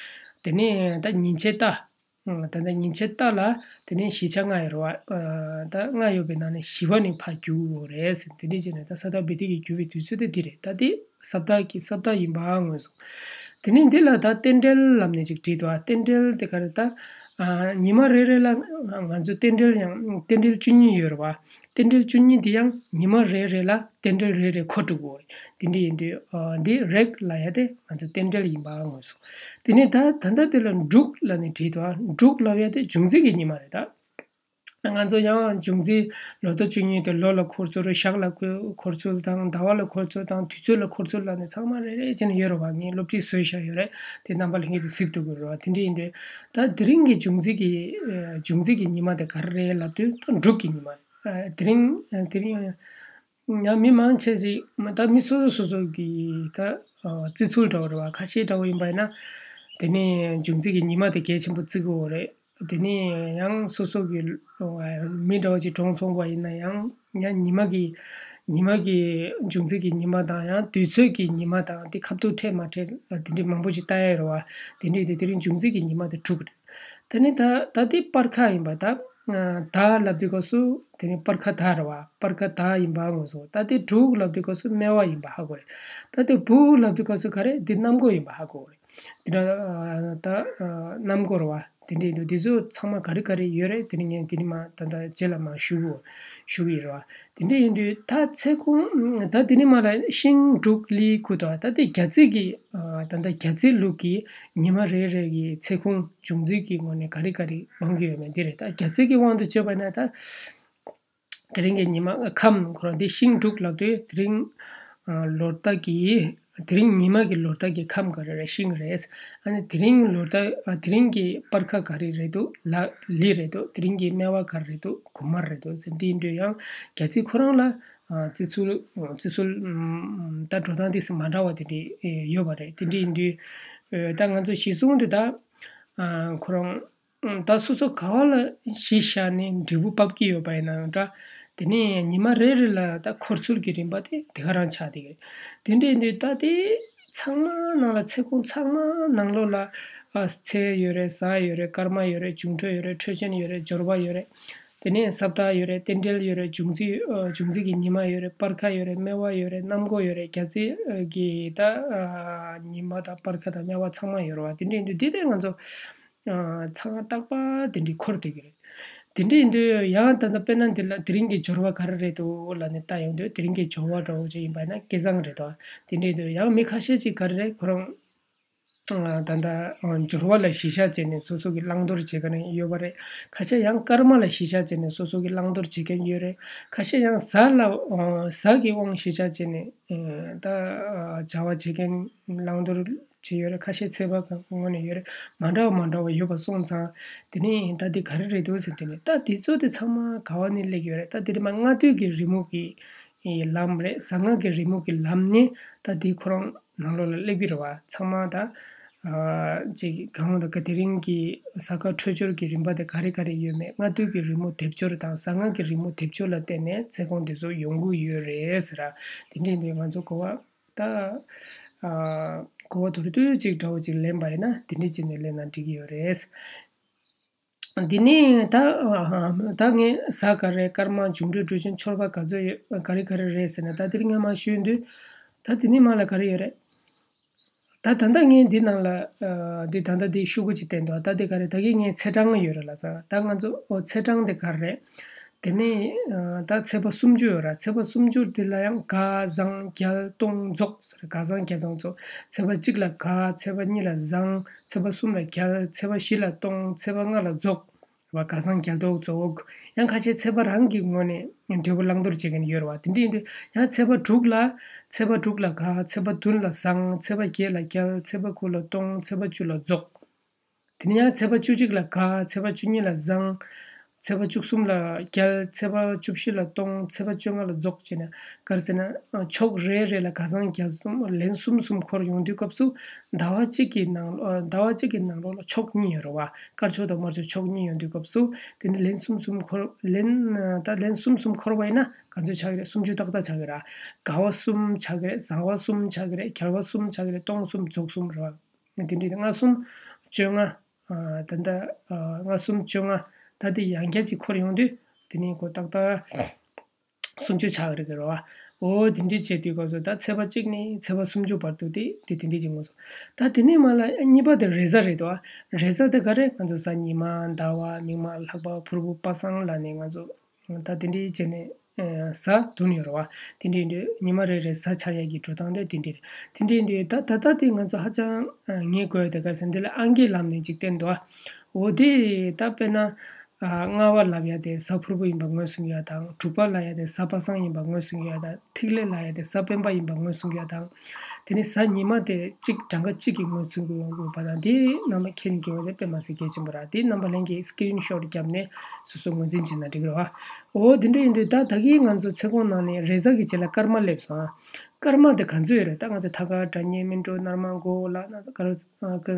དེ་ནས་ད་ཉིན་བྱེད་རྟ། ཨ་ད་ལྟ་ཉིན་བྱེད་རྟ་ལ་དེ་ནས་བཞི་ཆ་ལྔ་ཡོད་རེད་བ། ཨ་ད་ལྔ་ཡོད་པའི་ནང་ནས་བཞི་པ་ནི་ཕར་རྒྱུག་དགོས་རེད་ཟེར། དེ་འདྲས་བྱས་ནས་ད་ས་བདག་བི་ཏི་གི་རྒྱུ་བའི་དུས་ཚོད་དེ་འདི་རེད། ད་དེ་ས་བདག་གི་ས་བདག་ཡིན་པ་ངོས་བཟུང་། དེ་ནས་འདི་ལ་ད་རྟེན་འབྲེལ་ལབ་ནས་ཅིག་བྲིས་འདུག། ཨ་རྟེན་འབྲེལ་དེ་ག་རེ། ད་ཨ་ཉི་མ་རེ་རེ་ལ་ང་ཚོ་རྟེན་འབྲེལ་ཡང་རྟེན་འབྲེལ་བཅུ་གཉིས་ཡོད་རེད་བ། རྟེན་འབྲེལ་བཅུ་གཉིས་འདི་ཡང་ཉི་མ་རེ་རེ་ལ་རྟེན་འབྲེལ་རེ་རེ་འཁོར་འགྲོ་དགོས་རེད། དེ་འདྲ་ཡིན་དུས་ཨ་འདི་རེག་ལབ་ཡ་དེ་ང་ཚོ་རྟེན་འབྲེལ་ཡིན་པ་ངོས་བཟུང་། དེ་ནས་ད་ད་ལྟ་དེ་ལ་འབྲུག་ལབ་ནས་བྲིས་འདུག། ཨ་འབྲུག་ལབ་ཡ་དེ་འབྱུང་རྩིས་ཀྱི་ཉི་མ་རེད་ད། ང་ཚོ་ཡང་འབྱུང་རྩིས་ལོ་ཟླ་བཅུ་གཉིས་དེ་ལོ་ལ་འཁོར་ཚུལ། ཞག་ལ་འཁོར་ཚུལ་དང་། ཟླ་བ་ལ་འཁོར་ཚུལ་དང་། དུས་ཚོད་ལ་འཁོར་ཚུལ་ལབ་ནས་ཚང་མ་རེ་རེ་བྱས་ནས་ཡོད་རེད་བ། ངས་སློབ་ཁྲིད་བཟོས་བཞག་ཡོད་རེད། དེ་རྣམ་པ་ལྷན་རྒྱས་ཚོས་གཟིགས་ཐུབ་ཀྱི་རེད་བ། དེ་འདྲ་ཡིན་དུས་ད་དེ་རིང་གི་འབྱུང་རྩིས་ཀྱི་ཨ་འབྱུང་རྩིས་ཀྱི་ཉི་མ་དེ་ག་རེ་རེད་ལབ་དུས་ད་འབྲུག་གི་ཉི་མ་རེད། ཨ་དེ་རིང་ཨ་དེ་རིང་ཡང་མི་མང་ཆེ་ཞིག་ད་མི་སོ་སོ་སོ་སོ་གི་ད་ཨ་བརྩི་ཚུལ་འདྲ་བོ་རེད་བ། ཁ་ཤས་འདྲ་བོ་ཡིན་པ་ཡིན་ན་དེ་ནས་འབྱུང་རྩིས་ཀྱི་ཉི་མ་དེ་གལ་ཆེན་པོ་བརྩི་གི་ཡོད་རེད། དེ་ནས་ཡང་སོ་སོ་གི་མི་འདྲ་བོ་ཅིག་གྲོངས་སོང་བ་ཡིན་ན་ཡང་ཡང་ཉི་མ་གི་ཉི་མ་གི་འབྱུང་རྩིས་ཀྱི་ཉི་མ་དང་ཡང་དུས་ཚོད་ཀྱི་ཉི་མ་དང་དེ་ཁ་ཐུག་འཕྲད་མ་འཕྲད་ལ་དེ་འདྲའི་མང་པོ་ཅིག་ལྟ་ཡ་ཡོད་རེད་བ། དེ་འདྲའི་དེ་དེ་རིང་འབྱུང་རྩིས་ཀྱི་ཉི་མ་དེ་འབྲུག་རེད། དེ་ནས་ད་ད་དེ་སྤར་ཁ་ཡིན་པ། ད་ཟླ་ལབ་དུས་སྐབས་སུ་དེ་ནས་སྤར་ཁ་ཟླ་རེད་བ། སྤར་ཁ་ཟླ་ཡིན་པ་ངོས་བཟུང་། ད་དེ་འབྲུག་ལབ་དུས་སྐབས་སུ་སྨེ་བ་ཡིན་པ་ཧ་གོ་རེད། ད་དེ་བུ་ལབ་དུས་སྐབས་སུ་ག་རེ། འདི་གནམ་སྒོ་ཡིན་པ་ཧ་གོ་རེད། དེ་འདྲ་ད་གནམ་སྒོ་རེད་བ། དེ་འདྲ་ཡིན་དུས་འདི་ཚོ་ཚང་མ་ག་རེ་ག་རེ་ཡོད་རེད། དེ་ནི་ངས་དེ་ནི་མ་ད་ལྟ་རྗེས་ལ་མ་ཞུ་གོ་ཞུ་གི་རེད་བ། དེ་འདྲ་ཡིན་དུས་ད་ཚེ་གུང་ད་དེ་ནི་མ་ལ་ཤིང་འབྲུག་ལི་ཁུ་དོ། ད་དེ་རྒྱ་རྩིས་ཀྱི་ཨ་ད་ལྟ་རྒྱ་རྩིས་ལུགས་ཀྱི་ཉི་མ་རེ་རེ་གི་ཚེ་གུང་འབྱུང་རྩིས་ཀྱི་ངོས་ནས་ག་རེ་ག་རེ་འོང་གི་ཡོད་མེད་འདི་རེད། ད་རྒྱ་རྩིས་ཀྱི་དབང་དུ་བྱས་པ་ན་ད་དེ་རིང་གི་ཉི་མ་ཁམས་ཁོ་རང་འདི་ཤིང་འབྲུག་ལབ་དུས་དེ་རིང་ཨ་ལོ་ཟླ་གི་དེ་རིང་ཉི་མ་གི་ལོ་ཟླ་གི་ཁམས་ག་རེ་རེད། ཤིང་རེད། ཨ་ནི་དེ་རིང་ལོ་ཟླ་ཨ་དེ་རིང་གི་སྤར་ཁ་ག་རེ་རེད་འདུག་ལ། ལི་རེད་འདུག། དེ་རིང་གི་སྨེ་བ་ག་རེ་རེད་འདུག། དགུ་དམར་རེད་འདུག་ཟེར། འདི་ཡིན་དུས་ཡང་རྒྱ་རྩིས་ཁོ་རང་ལ་ཨ་བརྩི་ཚུལ་བརྩི་ཚུལ་ཨམ་ད་འགྲོ་སྟངས་དེ་ཚོ་མ་འདྲ་བ་དེ་འདྲ་ཡོད་པ་རེད། དེ་འདྲ་ཡིན་དུས་ཨ་ད་ང་ཚོ་གཞི་བཟུང་དེ་ད་ཨ་ཁོ་རང་ཨ་ད་སོ་སོ་ག་བ་ལ་གཞི་བཞག་ནས་འབྲས་བུ་ཕབ་ཀྱི་ཡོད་པ་ཡིན་ནའང་འདྲ། དེ་ནས་ཉི་མ་རེ་རེ་ལ་ད་འཁོར་ཚུལ་གྱི་རིམ་པ་དེ་དེ་ག་རང་ཆགས་བསྡད་ཀྱི་རེད། དེ་འདྲ་ཡིན་དུས་ད་དེ་ཚང་མ་ནང་ལ་ཚེ་གུང་ཚང་མ་ནང་ལོགས་ལ་ཨ་ཚེས་ཡོད་རེད། གཟའ་ཡོད་རེད། སྐར་མ་ཡོད་རེད། འབྱུང་འཕྲོད་ཡོད་རེད། འཕྲོད་ཅན་ཡོད་རེད། སྦྱོར་བ་ཡོད་རེད། དེ་ནས་ས་བདག་ཡོད་རེད། རྟེན་འབྲེལ་ཡོད་རེད། འབྱུང་རྩིས་ཨ་འབྱུང་རྩིས་ཀྱི་ཉི་མ་ཡོད་རེད། སྤར་ཁ་ཡོད་རེད། སྨེ་བ་ཡོད་རེད། གནམ་སྒོ་ཡོད་རེད། རྒྱ་རྩིས་ཨ་ཀྱི་ད་ཨ་ཉི་མ་དང་སྤར་ཁ་དང་སྨེ་བ་ཚང་མ་ཡོད་རེད་བ། དེ་འདྲ་ཡིན་དུས་འདི་དེ་ང་ཚོ་ཨ་ཚང་མ་རྟག་པར་དེ་འདྲའི་འཁོར་སྡོད་ཀྱི་རེད། དེ་འདྲ་ཡིན་དུས་ཡང་ད་ལྟ་དཔེར་ན་འདི་ལ་དེ་རིང་གི་སྦྱོར་བ་ག་རེ་རེད་འདུག་ལབ་ནས་ལྟ་ཡོང་དུས་དེ་རིང་གི་སྦྱོར་བ་འདྲ་བོ་ཅིག་ཡིན་པ་ན་སྐལ་བཟང་རེད་དོ། དེ་འདྲ་ཡིན་དུས་ཡང་མི་ཁ་ཤས་ཅིག་ག་རེ་རེད། ཁོ་རང་ཨ་ད་ལྟ་ཨ་སྦྱོར་བ་ལ་གཞི་བཞག་བྱས་ནས་སོ་སོ་གི་བླང་དོར་བྱེད་མཁན་ཡོད་པ་རེད། ཁ་ཤས་ཡང་སྐར་མ་ལ་གཞི་བཞག་བྱས་ནས་སོ་སོ་གི་བླང་དོར་བྱེད་མཁན་ཡོད་རེད། ཁ་ཤས་ཡང་གཟའ་ལ་ཨ་གཟའ་གི་དབང་གཞི་བཞག་བྱས་ནས་ཨ་ད་ཨ་བྱ་བ་བྱེད་མཁན་བླང་དོར་བྱས་ཡོད་རེད། ཁ་ཤས་ཚེས་པ་གང་ངོས་ནས་ཡོད་རེད། མ་འདྲ་བ་མ་འདྲ་བ་ཡོད་པ་སོང་ཙང་དེ་ནས་ད་འདི་ག་རེ་རེད་འདུག་ཟེར། དེ་ནས་ད་འདི་ཚོ་དེ་ཚང་མ་ག་བ་ནས་སླེབས་ཡོད་རེད། ད་དེ་རིང་མ་སྔ་དུས་ཀྱི་རི་མོ་གི་ལམ་རེད། གཟའ་སྔ་གི་རི་མོ་གི་ལམ་ནས་ད་འདི་ཁོ་རང་ནང་ལོགས་ལ་སླེབས་ཀྱི་རེད་བ། ཚང་མ་ད་ཨ་ཅིག་གང་ད་ག་དེ་རིང་གི་གཟའ་སྐར་འཕྲོད་སྦྱོར་གྱི་རིམ་པ་དེ་ག་རེ་ག་རེ་ཡོད་མེད། སྔ་དུས་ཀྱི་རི་མོ་སྡེབ་སྦྱོར་དང་གཟའ་སྔ་གི་རི་མོ་སྡེབ་སྦྱོར་ལ་བརྟེན་ནས་ཚེ་གུང་དེ་ཚོ་ཡོང་གི་ཡོད་རེད་ཟེར། དེ་འདྲ་ཡིན་དུས་ང་ཚོ་གོ་བ་ད་ཨ་གོ་བ་དུར་དུར་ཅིག་འདྲ་བོ་ཅིག་ལེན་པ་ཡིན་ན་དེ་འདྲ་བྱས་ནས་ལེན་ན་འགྲིག་གི་ཡོད་རེད། འདི་ནི་ད་ཨ་ད་ངས་གཟའ་ག་རེ། སྐར་མ། འབྱུང་འཕྲོད། འཕྲོད་ཅན། འཆོལ་པ་ག་ཚོད་ཡོད། ག་རེ་ག་རེ་རེད་ཟེར་ན། ད་འདིར་ངས་མ་ཞུས་དུས་ད་འདི་ནི་མ་ལ་ག་རེ་ཡོད་རེད། ད་ད་ལྟ་ངས་འདི་ནང་ལ་ཨ་འདི་ད་ལྟ་འདི་ཤོག་གུ་ཅིག་བསྟན་འདུག། ད་འདི་ག་རེ། ད་གིན་ངས་ཚེས་གྲངས་ཡོད་རེད་ལབ་ཙང་། ད་ང་ཚོ་ཨོ་ཚེས་གྲངས་འདི་ག་རེ་རེད། དེ་ནས་ཨ་ད་ཚེས་པ་སུམ་ཅུ་ཡོད་ར། ཚེས་པ་སུམ་ཅུ་འདི་ལ་ཡང་དགའ་བཟང་རྒྱལ་སྟོང་རྫོགས་ཟེར། དགའ་བཟང་རྒྱལ་སྟོང་རྫོགས། ཚེས་པ་གཅིག་ལ་དགའ། ཚེས་པ་གཉིས་ལ་བཟང་། ཚེས་པ་གསུམ་ལ་རྒྱལ། ཚེས་པ་བཞི་ལ་སྟོང་། ཚེས་པ་ལྔ་ལ་རྫོགས། བ་དགའ་བཟང་རྒྱལ་སྟོང་རྫོགས། ཡང་ཁ་ཤས་ཚེས་པ་རང་གི་ངོས་ནས་འབྲས་བུ་བླང་དོར་བྱེད་མཁན་ཡོད་རེད་བ། དེ་འདྲ་ཡིན་དུས་ཡང་ཚེས་པ་དྲུག་ལ། ཚེས་པ་དྲུག་ལ་དགའ། ཚེས་པ་བདུན་ལ་བཟང་། ཚེས་པ་བརྒྱད་ལ་རྒྱལ། ཚེས་པ་དགུ་ལ་སྟོང་། ཚེས་པ་བཅུ་ལ་རྫོགས། དེ་ནས་ཡང་ཚེས་པ་བཅུ་གཅིག་ལ་དགའ། ཚེས་པ་བཅུ་གཉིས་ལ་བཟང་། ཚེས་པ་བཅུ་གསུམ་ལ་བརྒྱད། ཚེས་པ་བཅུ་བཞི་ལ་སྟོང་། ཚེས་པ་བཅོ་ལྔ་ལ་རྫོགས་བྱས་ནས། ག་རེ་ཟེར་ན། ཨ། ཕྱོགས་རེ་རེ་ལ་ག་ཚང་བརྒྱད་གསུམ་ལན་གསུམ་གསུམ་འཁོར་ཡོང་དུས་སྐབས་སུ། ཟླ་བ་གཅིག་གི་ནང་ལོ། ཨ། ཟླ་བ་གཅིག་གི་ནང་ལོགས་ལ་ཕྱོགས་གཉིས་ཡོད་རེད་བ། དཀར་ཕྱོགས་དང་དམར་ཕྱོགས་ཕྱོགས་གཉིས་ཡོང་དུས་སྐབས་སུ། དེ་ནི་ལན་གསུམ་གསུམ་འཁོར། ལན། ཨ། ད་ལན་གསུམ་གསུམ་འཁོར་བ་ཡིན་ན་ག་ཚོད་ཆགས་ཀྱི་རེད། སུམ་ཅུ་ཏག་ཏག་ཆགས་ཀྱི་རེད། དགའ་བ་གསུམ་ཆགས་ཀྱི་རེད། བཟང་བ་གསུམ་ཆགས་ཀྱི་རེད། རྒྱལ་བ་གསུམ་ཆགས་ཀྱི་རེད། སྟོང་གསུམ་རྫོགས་གསུམ་རེད་བ། དེ་འདྲའི་ལྔ་གསུམ་བཅོ་ལྔ། ཨ། ད་ལྟ། ཨ། ལྔ་གསུམ་བཅོ་ལྔ། ད་དེ་ཡང་བསྐྱར་གཅིག་འཁོར་ཡོང་དུས་དེ་ནི་ཁོ་ཏག་ཏག་སུམ་ཅུ་ཆགས་རེད་ཀྱི་རེད་བ། འོ་དེ་འདྲའི་བྱས་དུས་སྐབས་སུ་ད་ཚེས་པ་གཅིག་ནས་ཚེས་པ་སུམ་ཅུ་བར་དུ་དེ་དེ་དེ་འདྲའི་བྱེད་དགོས་སོ། ད་དེ་ནས་མ་ལ་གཉིས་པ་དེ་རེས་གཟའ་རེད་དོ། རེས་གཟའ་དེ་ག་རེ། ང་ཚོ་གཟའ་ཉི་མ། ཟླ་བ། མིག་དམར། ལྷག་པ། ཕུར་བུ། པ་སངས་ལ་ནས་ང་ཚོ། ད་དེ་འདྲའི་བྱས་ནས། ཨ། གཟའ་བདུན་ཡོད་རེད་བ། དེ་འདྲའི་འདྲ་ཉི་མ་རེ་རེ་གཟའ་ཆགས་ཡག་གི་འགྲོ་སྟངས་དེ་དེ་འདྲའི་རེད། དེ་འདྲའི་འདྲ་ད་ད་ལྟ་དེ་ང་ཚོ་ཧ་ཅང་ངེས་དགོས་དེ་ག་ཟེར་འདི་ལ་ཨང་ཀི་ལམ་ནས་འཇིག་རྟེན་འདུག་བ། འོ་དེ་ད་དཔེར་ན། ཨ། ལྔ་པ་ལབ་ཡ་དེ་གཟའ་ཕུར་བུ་ཡིན་པ་ངོས་བཟུང་ཡ་དང་། དྲུག་པ་ལབ་ཡ་དེ་གཟའ་པ་སངས་ཡིན་པ་ངོས་བཟུང་ཡ་དང་། ཐིག་ལེ་ལབ་ཡ་དེ་གཟའ་སྤེན་པ་ཡིན་པ་ངོས་བཟུང་ཡ་དང་། དེ་ནི་གཟའ་ཉི་མ་དེ་གཅིག་གྲངས་ཀ་གཅིག་གི་ངོས་བཟུང་གི་ཡོང་དགོས་པ་དང་། དེ་རྣམ་པ་མཁྱེན་དགོས་པ་དེ་དཔེ་མ་སྲིད་གལ་ཆེན་པོ་རེད། དེ་རྣམ་པ་ལྷན་རྒྱས་སི་ཀི་རིན་ཤོ་ཊི་བརྒྱབ་ནས་སོ་སོ་ངོས་འཛིན་བྱས་ན་འགྲིག་གི་རེད་བ། འོ་དེ་འདྲ་ཡིན་དུས་ད་ད་གིན་ང་ཚོ་ཚེ་གོང་ནང་ནས་རེས་གཟའ་གི་རྗེས་ལ་སྐར་མ་སླེབས་སོང་ཨ། སྐར་མ་དེ་ག་ཚོད་ཡོད་རེད། ད་ང་ཚོ་ཐ་སྐར། སྒྲ་སྙན། སྨིན་དྲུག། སྣར་མ། གོ་ལ་ན། ག་རེ་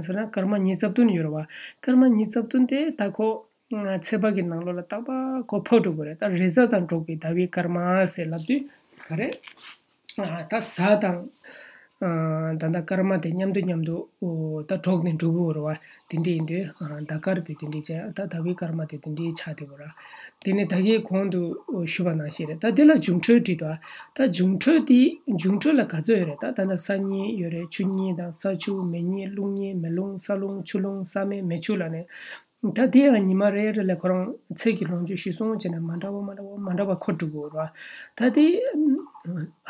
ཟེར་ན་སྐར་མ་ཉི་ཤུ་རྩ་བདུན་ཡོད་རེད་བ། སྐར་མ་ཉི་ཤུ་རྩ་བདུན་དེ་ད་ཁོ། ཚེས་པ་གི་ནང་ལོགས་ལ་རྟག་པར་ཁོ་འཕོ་འགྲོ་གི་རེད། ད་རེས་གཟའ་དང་འགྲོགས་པའི་ཟླ་བའི་སྐར་མ་ཟེར་ལབ་དུས་ག་རེ། ཨ། ད་གཟའ་དང་། ཨ། ད་ལྟ་སྐར་མ་དེ་མཉམ་དུ་མཉམ་དུ། ཨོ། ད་འགྲོགས་ནས་འགྲོ་གི་ཡོད་རེད་བ། དེ་འདྲ་ཡིན་དུས། ཨ། ཟླ་སྐར་དེ་དེ་འདྲ་བྱས། ད་ཟླ་བའི་སྐར་མ་དེ་དེ་འདྲ་ཆགས་བསྡད་ཡོད་རེད། དེ་ནས་ད་གིན་གོང་དུ་ཞུས་པ་ནང་བཞིན་རེད། ད་དེ་ལ་འབྱུང་འཕྲོད་བྲིས་འདུག་ད་འབྱུང་འཕྲོད་དེ། འབྱུང་འཕྲོད་ལ་ག་ཚོད་ཡོད་རེད། ད་ད་ལྟ་གཟའ་གཉིས་ཡོད་རེད། ཆུ་གཉིས་དང་ས་ཆུ། མེ་གཉིས། རླུང་གཉིས། མེ་རླུང་། ས་རླུང་། ཆུ་རླུང་། ས་མེ། མེ་ཆུ་ལ་ནས། ད་དེ་ཡང་ཉི་མ་རེ་རེ་ལ་ཁོ་རང་ཚེས་ཀྱི་ལོངས་སྤྱོད་གཞིར་བཟུང་བྱས་ནས་མ་འདྲ་བ་མ་འདྲ་བ་མ་འདྲ་བ་འཁོར་འགྲོ་གི་ཡོད་རེད་བ། ད་དེ་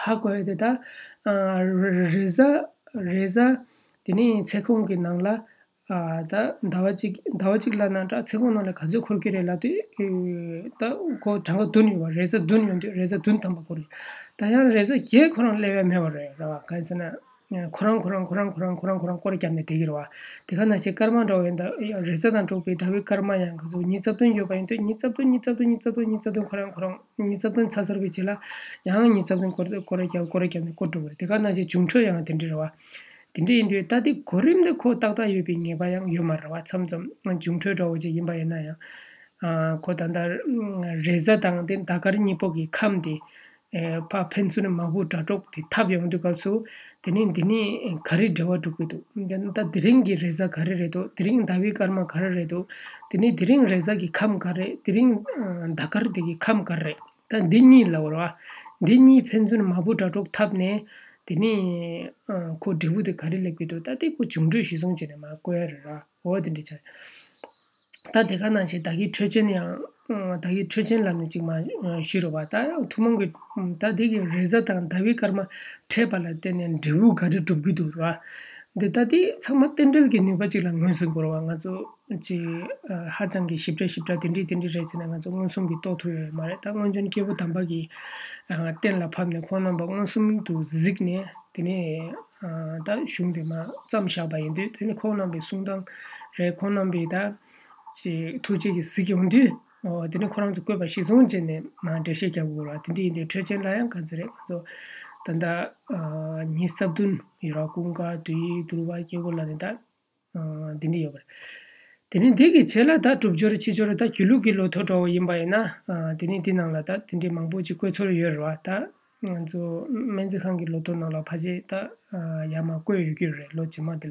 ཧ་གོ་ཡ་དེ་ད། ཨ། རེས་གཟའ། རེས་གཟའ། དེ་ནས་ཚེས་གོང་གི་ནང་ལ། ཨ། ད་ཟླ་བ་གཅིག་ཟླ་བ་གཅིག་ལ་ནང་འདྲ་ཚེས་གོང་ནང་ལ་ག་ཚོད་འཁོར་གྱི་རེད་ལབ་དུས། ཨེ། ད་ཁོ་གྲངས་ཀ་བདུན་ཡོད་པ། རེས་གཟའ་བདུན་ཡོང་དུས་རེས་གཟའ་བདུན་ཐམ་པ་འཁོར་གྱི། ད་ཡང་རེས་གཟའ་བརྒྱད་ཁོ་རང་སླེབས་ཡ་མེད་པ་རེད། རེད་བ། གང་ཡིན་ཟེར་ན། ཁོ་རང་ཁོ་རང་ཁོ་རང་ཁོ་རང་ཁོ་རང་སྐོར་རྒྱབ་ནས་བསྡད་ཀྱི་རེད་བ། དེ་ག་ནང་བཞིན་སྐར་མ་འདྲ་བོ་ཡིན་ད། རེས་གཟའ་དང་འགྲོགས་པའི་ཟླ་བའི་སྐར་མ་ཡང་ག་ཚོད་ཉི་ཤུ་རྩ་བདུན་ཡོད་པ་ཡིན་དུས། ཉི་ཤུ་རྩ་བདུན། ཉི་ཤུ་རྩ་བདུན། ཉི་ཤུ་རྩ་བདུན། ཉི་ཤུ་རྩ་བདུན། ཁོ་རང་ཁོ་རང་ཉི་ཤུ་རྩ་བདུན་ཚར་ཚར་བའི་རྗེས་ལ་ཡང་ཉི་ཤུ་རྩ་བདུན་སྐོར་སྐོར་རྒྱབ་སྐོར་རྒྱབ་ནས་སྐོར་འགྲོ་གི་རེད། དེ་ག་ནང་བཞིན་འབྱུང་འཕྲོད་ཡང་དེ་འདྲ་རེད་བ། དེ་འདྲ་ཡིན་དུས་ད་དེ་གོ་རིམ་དེ་ཁོ་ཏག་ཏག་ཡོད་པའི་ངེས་པ་ཡང་ཡོད་མ་རེད་བ། མཚམས་མཚམས་འབྱུང་འཕྲོད་འདྲ་བོ་ཅིག་ཡིན་པ་ཡིན་ན་ཡང་། ཨ། ཁོ་ད་ལྟ་རེས་གཟའ་དང་དེ་ཟླ་སྐར་གཉིས་པོ་གི་ཁམས་དེ། ཨེ། ཕར་ཕན་ཚུན་མ་བུ་དགྲ་གྲོགས་དེ་འཐབ་ཡོང་དུས་སྐབས་སུ། དེ་ནས་འདི་ནས་ག་རེ་འབྲེལ་བ་གྲུབ་ཀྱི་འདུག་ད་དེ་རིང་གི་རེས་གཟའ་ག་རེ་རེད་འདུག་དེ་རིང་ཟླ་བའི་སྐར་མ་ག་རེ་རེད་འདུག་དེ་ནས་དེ་རིང་རེས་གཟའ་གི་ཁམས་ག་རེ། དེ་རིང་ཟླ་སྐར་དེ་གི་ཁམས་ག་རེ་རེད། ད་འདི་གཉིས་ལབ་པ་རེད་བ། འདི་གཉིས་ཕན་ཚུན་མ་བུ་དགྲ་གྲོགས་འཐབ་ནས། དེ་ནས་ཁོ་འབྲས་བུ་དེ་ག་རེ་སླེབས་ཀྱི་འདུག་ད་དེ་ཁོ་འབྱུང་འཕྲོད་གཞིར་བཟུང་བྱས་ནས་མར་བཀོད་ཡ་རེད་ར། འོ་དེ་འདྲ་ཆགས། ད་དེ་ག་ནང་བཞིན་ད་གིན་འཕྲོད་ཅན་ཡང་། ད་གིན་འཕྲོད་ཅན་ལབ་ནས་ཅིག་མ་ཞུས་རོགས་པ། ད་ཐུན་མོང་གི། ད་དེ་གི་རེས་གཟའ་དང་ཟླ་བའི་སྐར་མ་འཕྲད་པ་ལ་བརྟེན་ནས་འབྲས་བུ་ག་རེ་འགྲུབ་ཀྱི་འདུག་ར། འདི་ད་དེ་ཚང་མ་རྟེན་འབྲེལ་གྱི་ནུས་པ་ཅིག་ལ་ངོས་འཛིན་དགོས་རེད་བ། ང་ཚོ་ཅིག་ཧ་ཅང་གི་ཞིབ་ཕྲ་ཞིབ་ཕྲ་དེ་འདྲས་དེ་འདྲས་རེད་ཟེར་ནས་ང་ཚོ་མངོན་སུམ་གྱིས་རྟོགས་ཐུབ་ཡོད་མ་རེད། ད་སྔོན་བྱོན་སྐྱེས་བུ་དམ་པ་གིས་གཏན་ལ་ཕབ་ནས་ཁོང་རྣམ་པ་མངོན་སུམ་དུ་གཟིགས་ནས། དེ་ནས་ད་གཞུང་དེ་མར་བརྩམས་བཞག་པ་ཡིན་དུས། དེ་ནས་ཁོང་རྣམ་པའི་གསུང་སྟངས་རེད། ཁོང་རྣམ་པས་ད་ཅིག་ཐུགས་རྗེ་གིས་གཟིགས་ཡོང་དུས། འོ། དེ་ནས་ཁོ་རང་ཚོ་བཀོད་པ་གཞིར་བཟུང་བྱས་ནས་མར་འགྲེལ་བཤད་རྒྱག་དགོས་ར། དེ་འདྲ་ཡིན་དུས་འཕྲོད་ཅན་ལ་ཡང་ག་ཚོད་རེད། ང་ཚོ་ད་ལྟ་ཉི་ཤུ་རྩ་བདུན་ཡོད་ར། ཀུན་དགའ། བསྡུ་ཡིག། འདུལ་བ། སྐྱེ་བོ་ལ་ནི་ད། འདི་འདྲ་ཡོད་པ་རེད། དེ་ནས་འདི་གི་རྗེས་ལ་ད་སྒྲུབ་སྦྱོར་ཕྱི་སྦྱོར། ད་སྒྱིད་ལུག་གི་ལོ་ཐོ་འདྲ་བོ་ཡིན་པ་ཡིན་ན། དེ་ནས་འདི་ནང་ལ་ད་དེ་འདྲའི་མང་པོ་ཅིག་བཀོད་ཚོར་ཡོད་རེད་བ། ད་ང་ཚོ་སྨན་རྩིས་ཁང་གི་ལོ་ཐོ་ནང་ལ་ཕལ་ཆེར་ད་ཡར་མར་བཀོད་ཡོད་ཀྱི་རེད། ལོ་རྗེས་མ་དེ་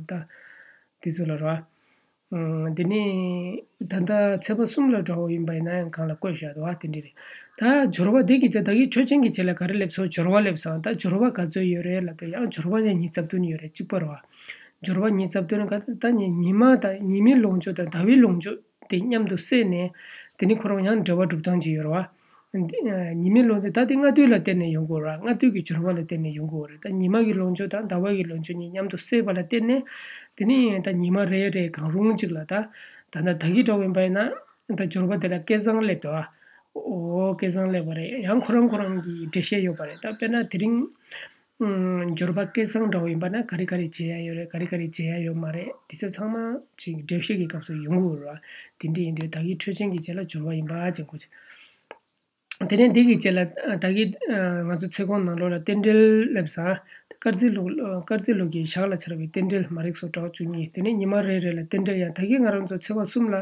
ད་དེ་ཚོ་ལ་རེད་བ། དེ་ནས་ད་ལྟ་ཚེས་པ་གསུམ་ལ་འདྲ་བོ་ཡིན་པ་ཡིན་ན་ཡང་གང་ལ་བཀོད་བཞག་འདུག་བ། དེ་འདྲ་རེད། ད་སྦྱོར་བ་འདི་གི་རྗེས། ད་གིན་འཕྲོད་ཅན་གྱི་རྗེས་ལ་ག་རེ་སླེབས་སོང་། སྦྱོར་བ་སླེབས་སོང་། ད་སྦྱོར་བ་ག་ཚོད་ཡོད་རེད་ལབ་དུས་ཡང་སྦྱོར་བ་ཡང་ཉི་ཤུ་རྩ་བདུན་ཡོད་རེད། གཅིག་པ་རེད་བ། སྦྱོར་བ་ཉི་ཤུ་རྩ་བདུན་ག་ད་ནི་ཉི་མ་དང་ཉི་མའི་ལོངས་སྤྱོད་དང་ཟླ་བའི་ལོངས་སྤྱོད་དེ་མཉམ་དུ་བསྲེས་ནས། དེ་ནི་ཁོ་རང་ཡང་འབྲེལ་བ་གྲུབ་སྟངས་ཅིག་ཡོད་རེད་བ། ཉི་མའི་ལོངས་སྤྱོད་ད་དེ་སྔ་དུས་ལ་བརྟེན་ནས་ཡོང་གི་ཡོད་རེད། སྔ་དུས་ཀྱི་སྦྱོར་བ་ལ་བརྟེན་ནས་ཡོང་གི་ཡོད་རེད། ད་ཉི་མ་གི་ལོངས་སྤྱོད་དང་ཟླ་བ་གི་ལོངས་སྤྱོད་གཉིས་མཉམ་དུ་བསྲེས་པ་ལ་བརྟེན་ནས། དེ་ནི་ད་ཉི་མ་རེ་རེ་གང་རུང་ཅིག་ལ་ད། ད་ལྟ་ད་གིན་འདྲ་བོ་ཡིན་པ་ཡིན་ན། ད་སྦྱོར་བ་དེ་ལ་སྐལ་བཟང་སླེབས་འདུག་ཨ། འོ། སྐལ་བཟང་སླེབས་པ་རེད། ཡང་ཁོ་རང་ཁོ་རང་གི་འགྲེལ་བཤད་ཡོད་པ་རེད། ད་དཔེར་ན་དེ་རིང་། འབྱོར་པ་སྐལ་བཟང་འདྲ་བོ་ཡིན་པ་ན་ག་རེ་ག་རེ་བྱེད་ཡ་ཡོད་རེད། ག་རེ་ག་རེ་བྱེད་ཡ་ཡོད་མ་རེད། དེ་ཚོ་ཚང་མ་ཅིག་འགྲེལ་བཤད་ཀྱི་སྐབས་སུ་ཡོང་གི་ཡོད་རེད་བ། དེ་འདྲ་ཡིན་དུས་ད་གིན་འཕྲོས་ཅན་གྱི་རྗེས་ལ་འབྱོར་བ་ཡིན་པ་ཅན་གོ། དེ་ནས་འདི་གི་རྗེས་ལ་ད་གིན་ང་ཚོ་ཚེ་གོང་ནང་ལོགས་ལ་རྟེན་འབྲེལ་སླེབས་ས། དཀར་རྩི་ལུགས། དཀར་རྩི་ལུགས་ཀྱི་ཞག་ལ་འཆར་བའི་རྟེན་འབྲེལ་མ་རིག་སོགས་གྲོགས་བཅུ་གཉིས། དེ་ནས་ཉི་མ་རེ་རེ་ལ་རྟེན་འབྲེལ། ཡང་ད་གིན་ང་རང་ཚོ་ཚེས་པ་གསུམ་ལ་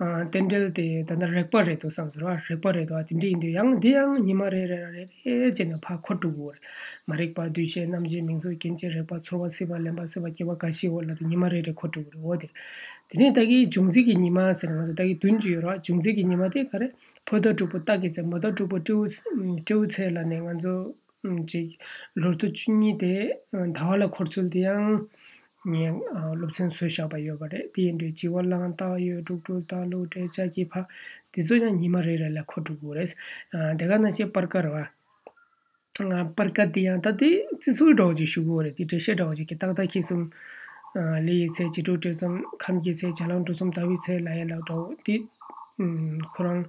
རྟེན་འབྲེལ་དེ་ད་ལྟ་རེག་པ་རེད་འདུག་བསམ་ཟེར་བ། རེག་པ་རེད་འདུག་དེ་འདྲ་ཡིན་དུས་ཡང་འདི་ཡང་ཉི་མ་རེ་རེ་རེ་རེ་བྱས་ནས་ཕར་འཁོར་འགྲོ་གི་ཡོད་རེད། མ་རིག་པ། འདུས་བྱས། རྣམ་བྱེད། མིང་གཟུགས། རྐྱེན་བྱས། རེག་པ། ཚོར་བ། སྲིད་པ། ལེན་པ། སྲེད་པ། སྐྱེ་བ། རྒ་ཤི། འོ་ལ་དེ་ཉི་མ་རེ་རེ་འཁོར་འགྲོ་གི་རེད། འོ་དེ་དེ་ནས་ད་གིན་འབྱུང་འཛིན་གྱི་ཉི་མ་ཟེར་ནས་ང་ཚོ་ད་གིན་བདུན་ཅིག་ཡོད་རེད་བ། འབྱུང་འཛིན་གྱི་ཉི་མ་དེ་ག་རེ། ཕོ་ཟླ་དྲུག་པོ་སྟག་གི་ཚེས། མོ་ཟླ་དྲུག་པོ་སྤྲེའུ། སྤྲེའུ་ཚེས་ལ་ནས་ང་ཚོ་ཅིག་ལོ་ཐོ་བཅུ་གཉིས་དེ་ཟླ་བ་ལ་འཁོར་ཚུལ་དེ་ཡང་ངས་སློབ་ཚན་བཟོས་བཞག་པ་ཡོད་པ་རེད། དེ་ཡིན་དུས་བྱི་བ་གླང་སྟག་ཡོས་འབྲུག་སྦྲུལ་སྟག་ལུག་འདྲེ་ལྕགས་ཀྱི་ཕག་དེ་ཚོ་ཡང་ཉི་མ་རེ་རེ་ལ་འཁོར་འགྲོ་གི་རེད། དེ་ག་ནང་བཞིན་སྤར་ཁ་རེད་བ། སྤར་ཁ་དེ་ཡང་ད་དེ་བརྩི་ཚུལ་འདྲ་བོ་ཅིག་ཞུ་དགོས་རེད། དེ་འགྲེལ་བཤད་འདྲ་བོ་ཅིག་གི་ཏག་ཏག་ཁྱི་གསུམ། ལི་ཡི་ཚེས། བྱི་ཕྲུག་སྤྲེལ་གསུམ། ཁམ་གྱི་ཚེས། བྱ་གླང་གྲུ་གསུམ། ཟླ་བའི་ཚེས་ལབ་ཡ་ལ་འདྲ་བོ་དེ། ཁོ་རང་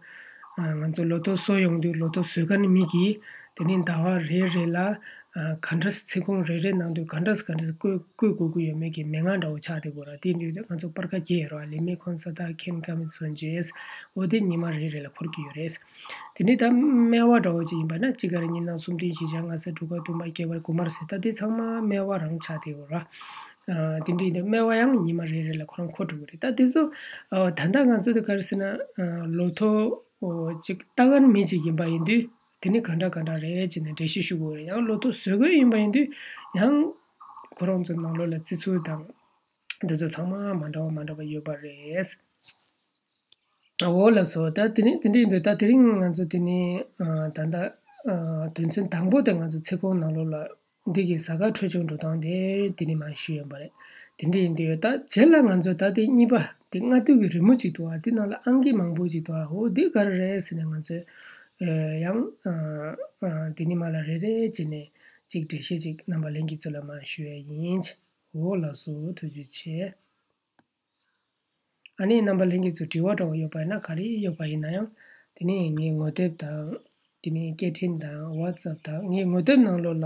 ང་ཚོ་ལོ་ཐོ་བཟོ་ཡོང་དུས་ལོ་ཐོ་བཟོ་མཁན་མི་གིས་དེ་ནས་ཟླ་བ་རེ་རེ་ལ་ག་འདྲ་ཚེ་གོང་རེ་རེ་ནང་དུ་ག་འདྲ་ག་འདྲ་བཀོད་བཀོད་དགོས་ཀྱི་ཡོད་མེད་ཀྱི་མན་ངག་འདྲ་བོ་ཆགས་བསྡད་དགོས་ར། དེ་འདྲ་ཡོད་དུས་ང་ཚོ་སྤར་ཁ་རྒྱག་ཡོད་ར། ལི་མེ་ཁོང་ས་ད་ཁེན་ཀ་མི་ཚོན་ཅེས། འོ་དེ་ཉི་མ་རེ་རེ་ལ་འཁོར་གྱི་ཡོད་རེད། དེ་ནས་ད་སྨེ་བ་འདྲ་བོ་ཅིག་ཡིན་པ་ན་གཅིག་དཀར་གཉིས་ནག་གསུམ་སྟོན་བཞི་ལྗང་ལྔ་སེར་དྲུག་དཀར་བདུན་པ་སྐྱེ་བར་དགུ་དམར་སེར། ད་དེ་ཚང་མ་སྨེ་བ་རང་ཆགས་བསྡད་ཡོད་ར། དེ་འདྲ་ཡིན་དུས་སྨེ་བ་ཡང་ཉི་མ་རེ་རེ་ལ་ཁོ་རང་འཁོར་འགྲོ་གི་རེད། ད་དེ་ཚོ་ད་ལྟ་ང་ཚོ་དེ་ག་རེ་ཟེར་ན་ལོ་ཐོ་ཅིག་ལྟ་མཁན་མི་ཅིག་ཡིན་པ་ཡིན་དུས་དེ་ནི་ག་འདྲ་ག་འདྲ་རེད་ཅེས་ནས་འགྲེལ་བཤད་ཞུ་དགོས་རེད། ཡང་ལོ་ཐོ་བཟོ་མཁན་ཡིན་པ་ཡིན་དུས་ཡང་ཁོ་རང་ཚོའི་ནང་ལོགས་ལ་བརྩི་ཚུལ་དང་། འདི་ཚོ་ཚང་མ་མ་འདྲ་བ་མ་འདྲ་བ་ཡོད་པ་རེད། འོ་ལགས་སོ། ད་དེ་ནི་དེ་འདྲ་ཡིན་དུས་ད་དེ་རིང་ང་ཚོ་དེ་ནི་ད་ལྟ་དོན་ཚན་དང་པོ་དེ་ང་ཚོ་ཚེ་གོང་ནང་ལོགས་ལ་འདི་གི་གཟའ་སྐར་འཕྲོད་སྦྱོར་འགྲོ་སྟངས་དེ་དེ་ནི་མ་ཞུས་ཡོད་པ་རེད། དེ་འདྲ་ཡིན་དུས་ད་རྗེས་ལ་ང་ཚོ་ད་དེ་གཉིས་པ་དེ་སྔ་དུས་ཀྱི་རི་མོ་ཅིག་འདུག་ཨ། དེ་ནང་ལ་ཨང་ཀི་མང་པོ་ཅིག་འདུག་ཨ། འོ་དེ་ག་རེ་རེད་ཟེར་ནས་ང་ཚོས་ཡང་དེ་ནི་མ་ལ་རེ་རེ་བྱས་ནས་ཅིག་འགྲེལ་བཤད་ཅིག་རྣམ་པ་ལྷན་རྒྱས་ཚོ་ལ་མ་ཞུ་ཡ་ཡིན། འོ་ལགས་སོ། ཐུགས་རྗེ་ཆེ། ཨ་ནི་རྣམ་པ་ལྷན་རྒྱས་ཚོ་དྲི་བ་འདྲ་བོ་ཡོད་པ་ཡིན་ན་ག་རེ་ཡོད་པ་ཡིན་ན་ཡང་དེ་ནས་ངའི་ངོ་དེབ་དང་དེ་ནས་སྐད་འཕྲིན་དང་ཝ་ཙབ་དང་ངའི་ངོ་དེབ་ནང་ལོགས་ལ་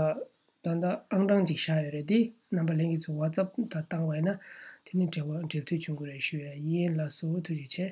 ད་ལྟ་ཨང་གྲངས་ཅིག་བཞག་ཡོད་རེད། དེ་རྣམ་པ་ལྷན་རྒྱས་ཚོ་ཝ་ཙབ་དང་བཏང་བ་ཡིན་ན་དེ་ནས་འབྲེལ་བ་འབྲེལ་མཐུད་བྱུང་དགོས་རེད་ཞུ་ཡ་ཡིན། ལགས་སོ། ཐུགས་རྗེ་ཆེ།